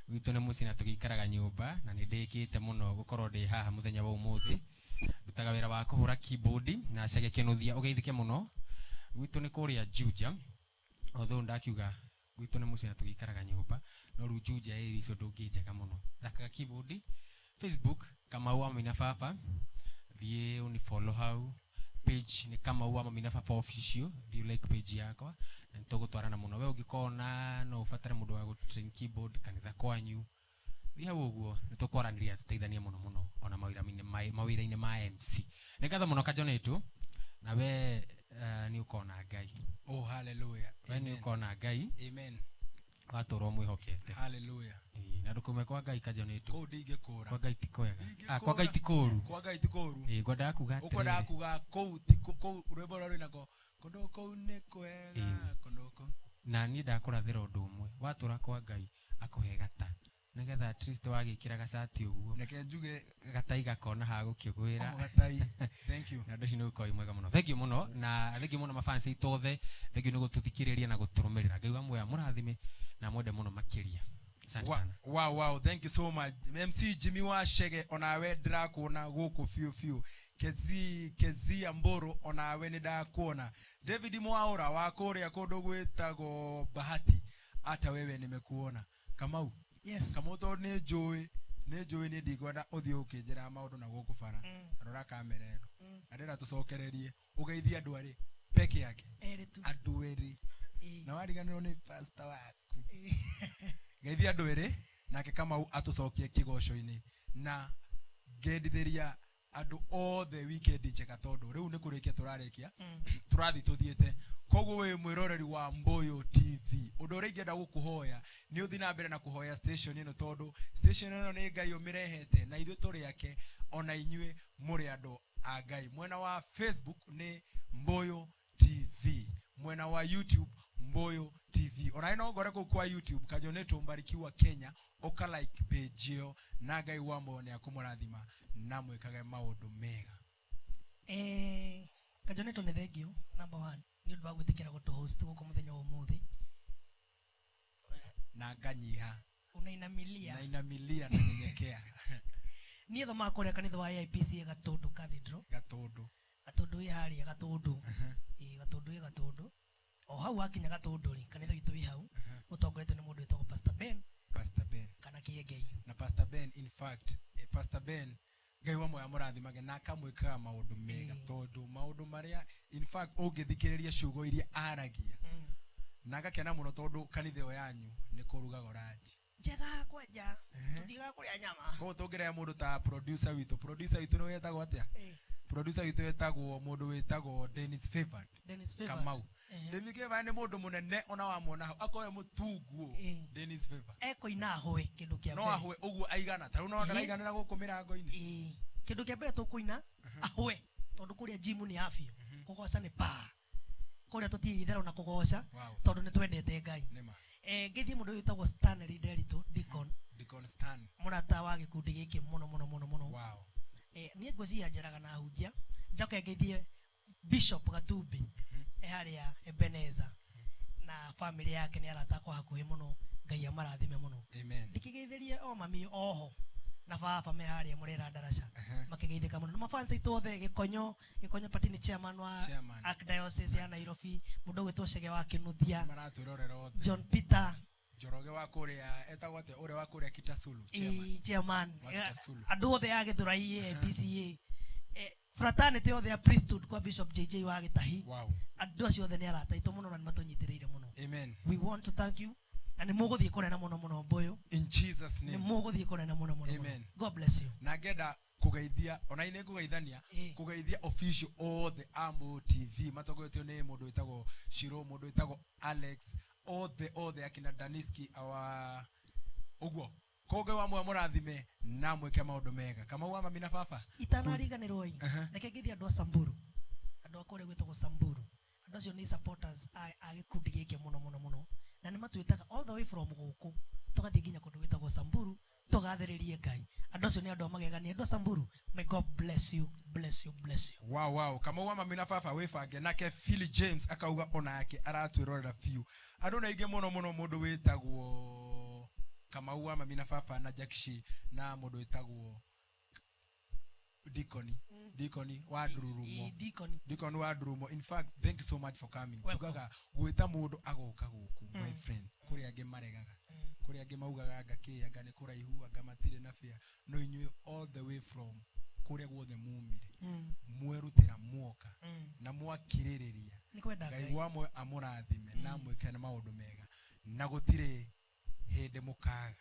gwitũ nĩ mũciĩ na tũgĩikaraga nyũmba, na nĩ ndĩkĩte mũno gũkorwo ndĩ haha mũthenya wa ũmũthĩ. Ndutaga wĩra wa kũhũra keyboard na Chege Kĩnuthia, ũgeithĩke mũno. Gwitũ nĩ kũrĩa Juja, although ndakiuga gwitũ nĩ mũciĩ na tũgĩikaraga nyũmba, no rĩu Juja ĩrĩ icio ndũngĩnjaga mũno. Thakaga keyboard, Facebook Kamau wa Mina baba, thiĩ ũnifollow hau, Page nĩ Kamau wa Mami na Baba official, you like page yakwa na nĩtũgũtwarana mũno. We ũngĩkona no ũbatare mũndũ wa gũtrain keyboard kanitha kwanyu, thiĩ hau ũguo nĩtũkwaranĩria tũteithanie mũno mũno ona mawĩra-inĩ ma MC. Nĩ ngatho mũno Kajonetu, na we nĩ ũkona Ngai. Oh, hallelujah. We nĩ ũkona Ngai. Amen. Watũra ũmwĩhokete. Hallelujah. Ĩĩ, na ndũkaume kwa Ngai Kajonetu. Kũu ndingĩkũra. Kwa Ngai ti kwega. Kwa Ngai ti kũũru. Kwa Ngai ti kũũru. Ĩĩ, ngwendaga kuga atĩrĩrĩ. Ũkwendaga kuga kũu ti kũu rwĩmbo rũrĩa rwĩnagwo kũndũ kũu nĩ kwega, kũndũ kũu. Na niĩ ndakũrathĩra ũndũ ũmwe, watũra kwa Ngai akũhe gata nĩgetha at least wagĩkĩra gacati ũguo reke njuge gatai gakona ha gũkĩgwĩra. Oh, gatai. Thank you. Na andũ acio nĩ gũkorwo mwega mũno. Thank you mũno, na thank you mũno mafans aitũ othe. Thank you nĩ gũtũthikĩrĩria na gũtũrũmĩrĩra. Ngai wa muoyo amũrathime na mwende mũno makĩria. Asante sana. Wow, thank you so much. MC Jimmy wa Shege, onawe ndĩrakuona gũkũ biũ biũ. Kezi Amboro, onawe nĩ ndakuona. David Mwaura wa kũrĩa kũndũ gwĩtagwo Bahati, ata wewe nimekuona. Kamau. Yes. Kamau tondũ nĩ njũĩ, nĩ njũĩ nĩ ndikwenda ũthiĩ ũkĩnjĩra maũndũ na gũkũ bara. Rora kamera ĩno. Na ndĩrenda tũcokererie ũgeithie andũ arĩ peke yake. Erĩ tu. Andũ erĩ. Na wariganĩrwo nĩ pastor waku. Geithia andũ erĩ nake Kamau atũcokie kĩgoco-inĩ na ngendithĩria andũ othe weekend njega tondũ rĩu nĩ kũrĩkia tũrarĩkia, tũrathiĩ tũthiĩte. Koguo wĩ mwĩroreri wa Mboyo TV, ũndũ ũrĩa ingĩenda gũkũhoya nĩ ũthiĩ na mbere na kũhoya station ĩno tondũ station ĩno nĩ Ngai ũmĩrehete na ithuĩ tũrĩ ake, ona inyuĩ mũrĩ andũ a Ngai. Mwena wa Facebook nĩ Mboyo TV, mwena wa YouTube Mboyo TV. Ona no ngore kũu kwa YouTube Kajonetu Mbarikiwa Kenya, ũka like page ĩyo na Ngai wa muoyo nĩ akũmũrathima na mwĩkage maũndũ mega. Kajonetu nĩ thank you number 1 nĩ ũndũ wa gwĩtĩkĩra gũtũ host gũkũ mũthenya wa ũmũthĩ. Na nganyiha. Unainamilia. Nainamilia na nyenyekea. Niĩ thomaga kũrĩa kanitha wa AIPCA Gatũndũ Cathedral. Gatũndũ. Gatũndũ ĩ harĩa Gatũndũ. Ĩ Gatũndũ ĩ Gatũndũ. O hau wakinya Gatũndũ rĩ, kanitha witũ wĩ hau, ũtongoretio nĩ mũndũ wĩtagwo Pastor Ben. Pastor Ben. Kana Kĩengei. Na Pastor Ben, in fact, Pastor Ben Ngai wa muoyo amũrathimage na akamwĩkaga maũndũ mega tondũ maũndũ marĩa in fact ũngĩthikĩrĩria ciugo iria aragia na ngakena mũno tondũ kanitha ĩyo yanyu nĩ kũrugagwo ranji njega kwanja, tũtigaga kũrĩa nyama. Koguo tũngĩrehe mũndũ ta producer witũ, producer witũ nĩ wetagwo atĩa? Producer witũ wetagwo mũndũ wĩtagwo Dennis Favored. Dennis Favored. Kamau. Dennis Favored nĩ mũndũ mũnene ona wamuona hau akoe mũtunguo. Dennis Favored. Ekũina ahũe kĩndũ kĩa No mbere. ahũe ũguo aigana. Ta rĩu no ndaraiganĩra gũkũ mĩrango-inĩ. Kĩndũ kĩa mbere tũkũina ahũe tondũ kũrĩa gym nĩ ya biũ. Kũgoca nĩ pa. Kũrĩa tũtirĩ itherũ na kũgoca tondũ nĩ twendete Ngai. Ngĩthiĩ mũndũ ũyũ wĩtagwo Stanley Nderitu, Deacon. Deacon Stan. Mũrata wa gĩkundi gĩkĩ mũno mũno mũno mũno. Wow. Niĩ ngwĩciria njaraga na ahunjia. Njoke ngeithie Bishop Gatumbi harĩa Ebenezer na family yake nĩ arata akwa hakuhĩ mũno. Ngai amarathime mũno. Amen. Ndĩkĩgeithĩrie o mami oho na baba me harĩa Mũrera Ndaraca makĩgeithĩka mũno. Na mafans aitũ othe, Gĩkonyo Party nĩ chairman wa Archdiocese ya Nairobi, mũndũ ũgwĩtwo Chege wa Kĩnuthia, maratwĩrorera othe, John Peter Njoroge wa kũrĩa etagwo atĩa, ũrĩa wa kũrĩa Kitasulu, chairman. Chairman. Wa Kitasulu. Andũ othe a Gĩthũrai, APCA, fraternity othe ya priesthood kwa Bishop JJ wa Gĩtahi. Wow. Andũ acio othe nĩ arata aitũ mũno na nĩ matũnyitĩrĩire mũno. Amen. We want to thank you. Na nĩ mũgũthiĩ kũnene mũno mũno Mboyo. In Jesus name. Nĩ mũgũthiĩ kũnene mũno mũno. Amen. God bless you. Na ngenda kũgeithia, ona inĩ kũgeithania, kũgeithia official othe a Mboyo TV matongoretio nĩ mũndũ wĩtagwo Shiro, mũndũ wĩtagwo Alex, othe othe akina Daniski awa ũguo. Koguo wa muoyo mũrathime na mwĩke maũndũ mega. Kamau wa mami na baba. Itanariganĩrwo ĩ. Reke ngeithie andũ a Samburu. Andũ a kũrĩa gwĩtagwo Samburu. Andũ acio nĩ supporters a gĩkundi gĩkĩ mũno mũno mũno. Na nĩ matwĩtaga all the way from gũkũ tũgathiĩ nginya kũndũ gwĩtagwo Samburu tũgathĩrĩrie Ngai. Andũ acio nĩ andũ a magegania. Andũ a Samburu, may God bless you, bless you, bless you. Wow, wow. Kamau wa mami na baba wĩbange. Nake Phil James akauga onake aratwĩrorera biũ. Andũ nĩ aingĩ mũno mũno, mũndũ wĩtagwo Kamau wa mami na baba na Jackshi na mũndũ wĩtagwo Deacon. Deacon wa Ndururumo. Deacon. Deacon wa Ndururumo. In fact, thank you so much for coming. Welcome. Tugaga gwĩta mũndũ agoka gũkũ, my friend. Kũrĩ angĩ maregaga. Kũrĩ angĩ maugaga anga kĩ, anga nĩ kũraihu, anga matirĩ na fare. No inyuĩ all the way from Kũrĩa guothe mumire, mwerutĩra muoka na mwakirĩrĩria. Nĩ kwenda Ngai Ngai. Wamwe amũrathime na amwĩke na maũndũ mega na gũtirĩ hĩndĩ mũkaga.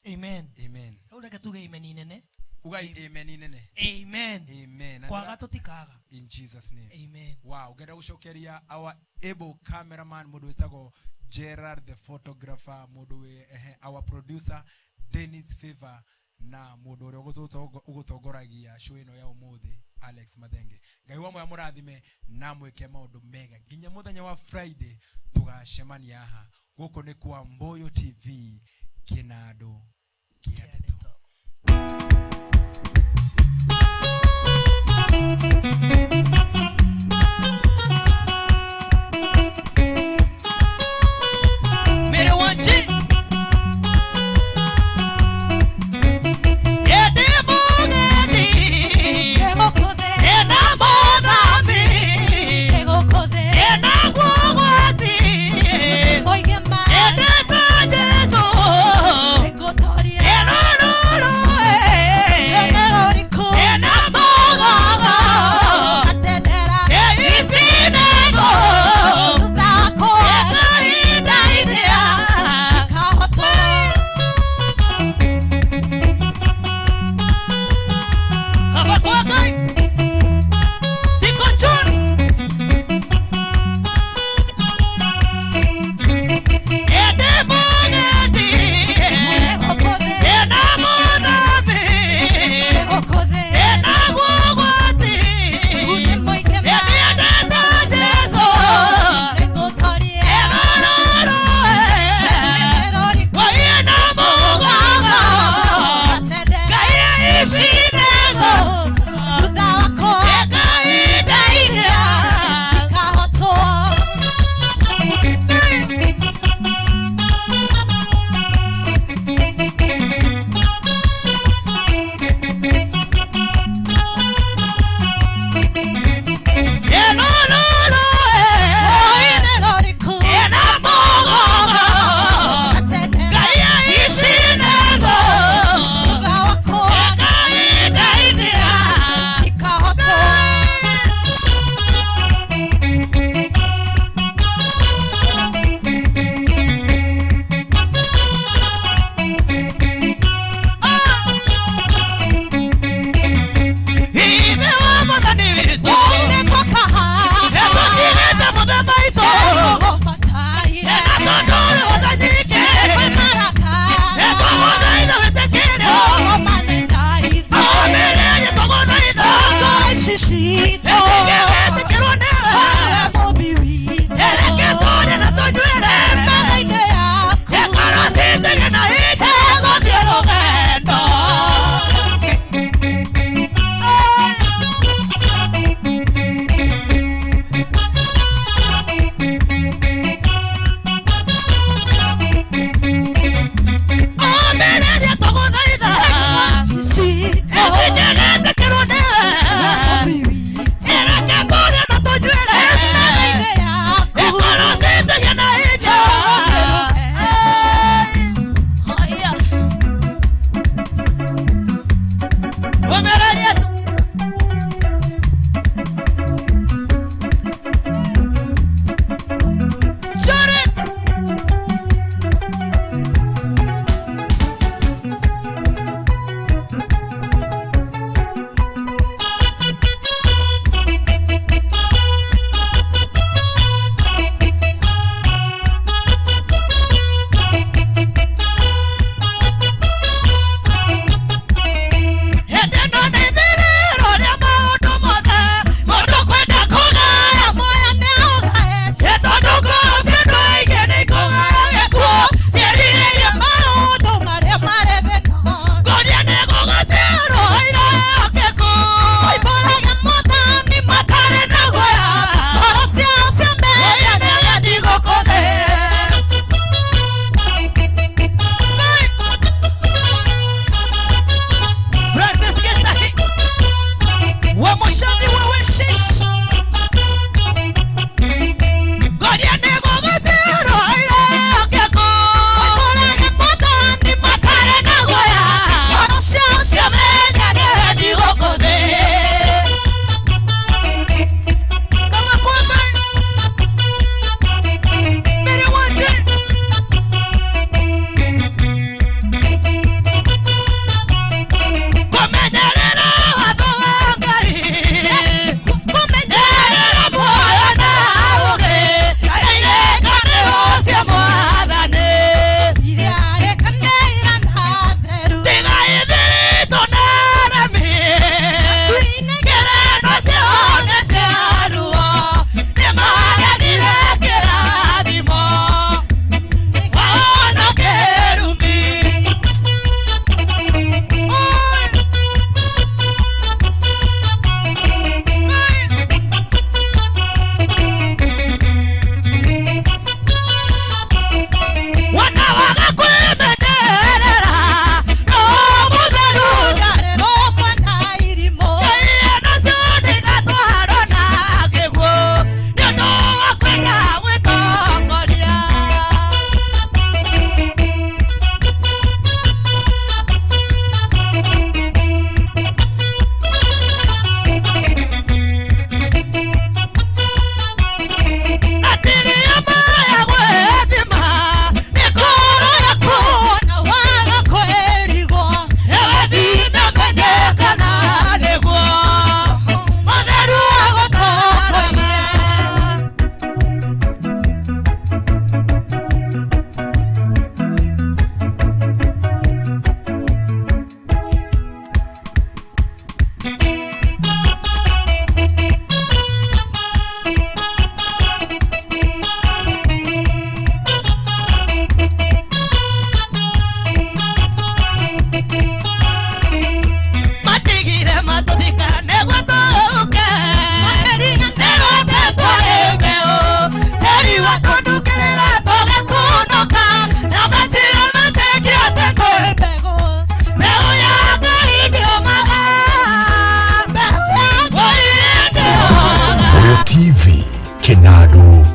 Amen. Amen. Rĩu reke tuge amen inene. Ugai amen inene. Amen. Amen. Na Kwaga tũtikaga. In Jesus name. Amen. Wow, ngenda gucokeria our able cameraman, mundu witagwo Gerard the photographer, mundu wi ehe, our producer Dennis Favor, na mundu uria ugutongoragia show ino ya umuthi, Alex Mathenge. Ngai wamwe amurathime na mwike maundu mega nginya muthenya wa Friday tugacemania haha. Guku ni kwa Mboyo TV, kinando kia ndeto. Mere wanji Ede mugeni Ena mothami Ena gwogwati Ede ta Jesu Ena ruru.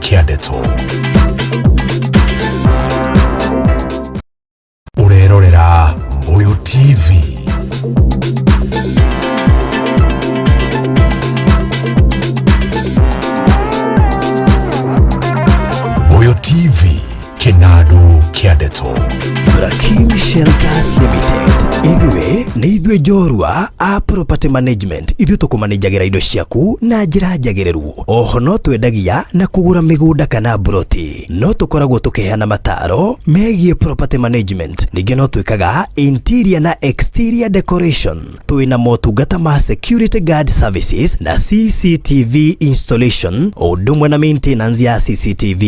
Kĩa ndeto. Ũrerorera Mboyo TV. Mboyo TV, kĩnandũ kĩa ndeto. Brakim Shelters Limited. Ithuĩ nĩ ithuĩ njorua a property management. Ithuĩ tũkũmanĩnjagĩra indo ciaku na njĩra njagĩrĩru. Oho no twendagia na kũgũra mĩgũnda kana mburoti. No tũkoragwo tũkĩheana mataro megiĩ property management. Ningĩ no twĩkaga interior na exterior decoration. Twĩna motungata ma security guard services na CCTV installation, o ũndũ ũmwe na maintenance ya CCTV.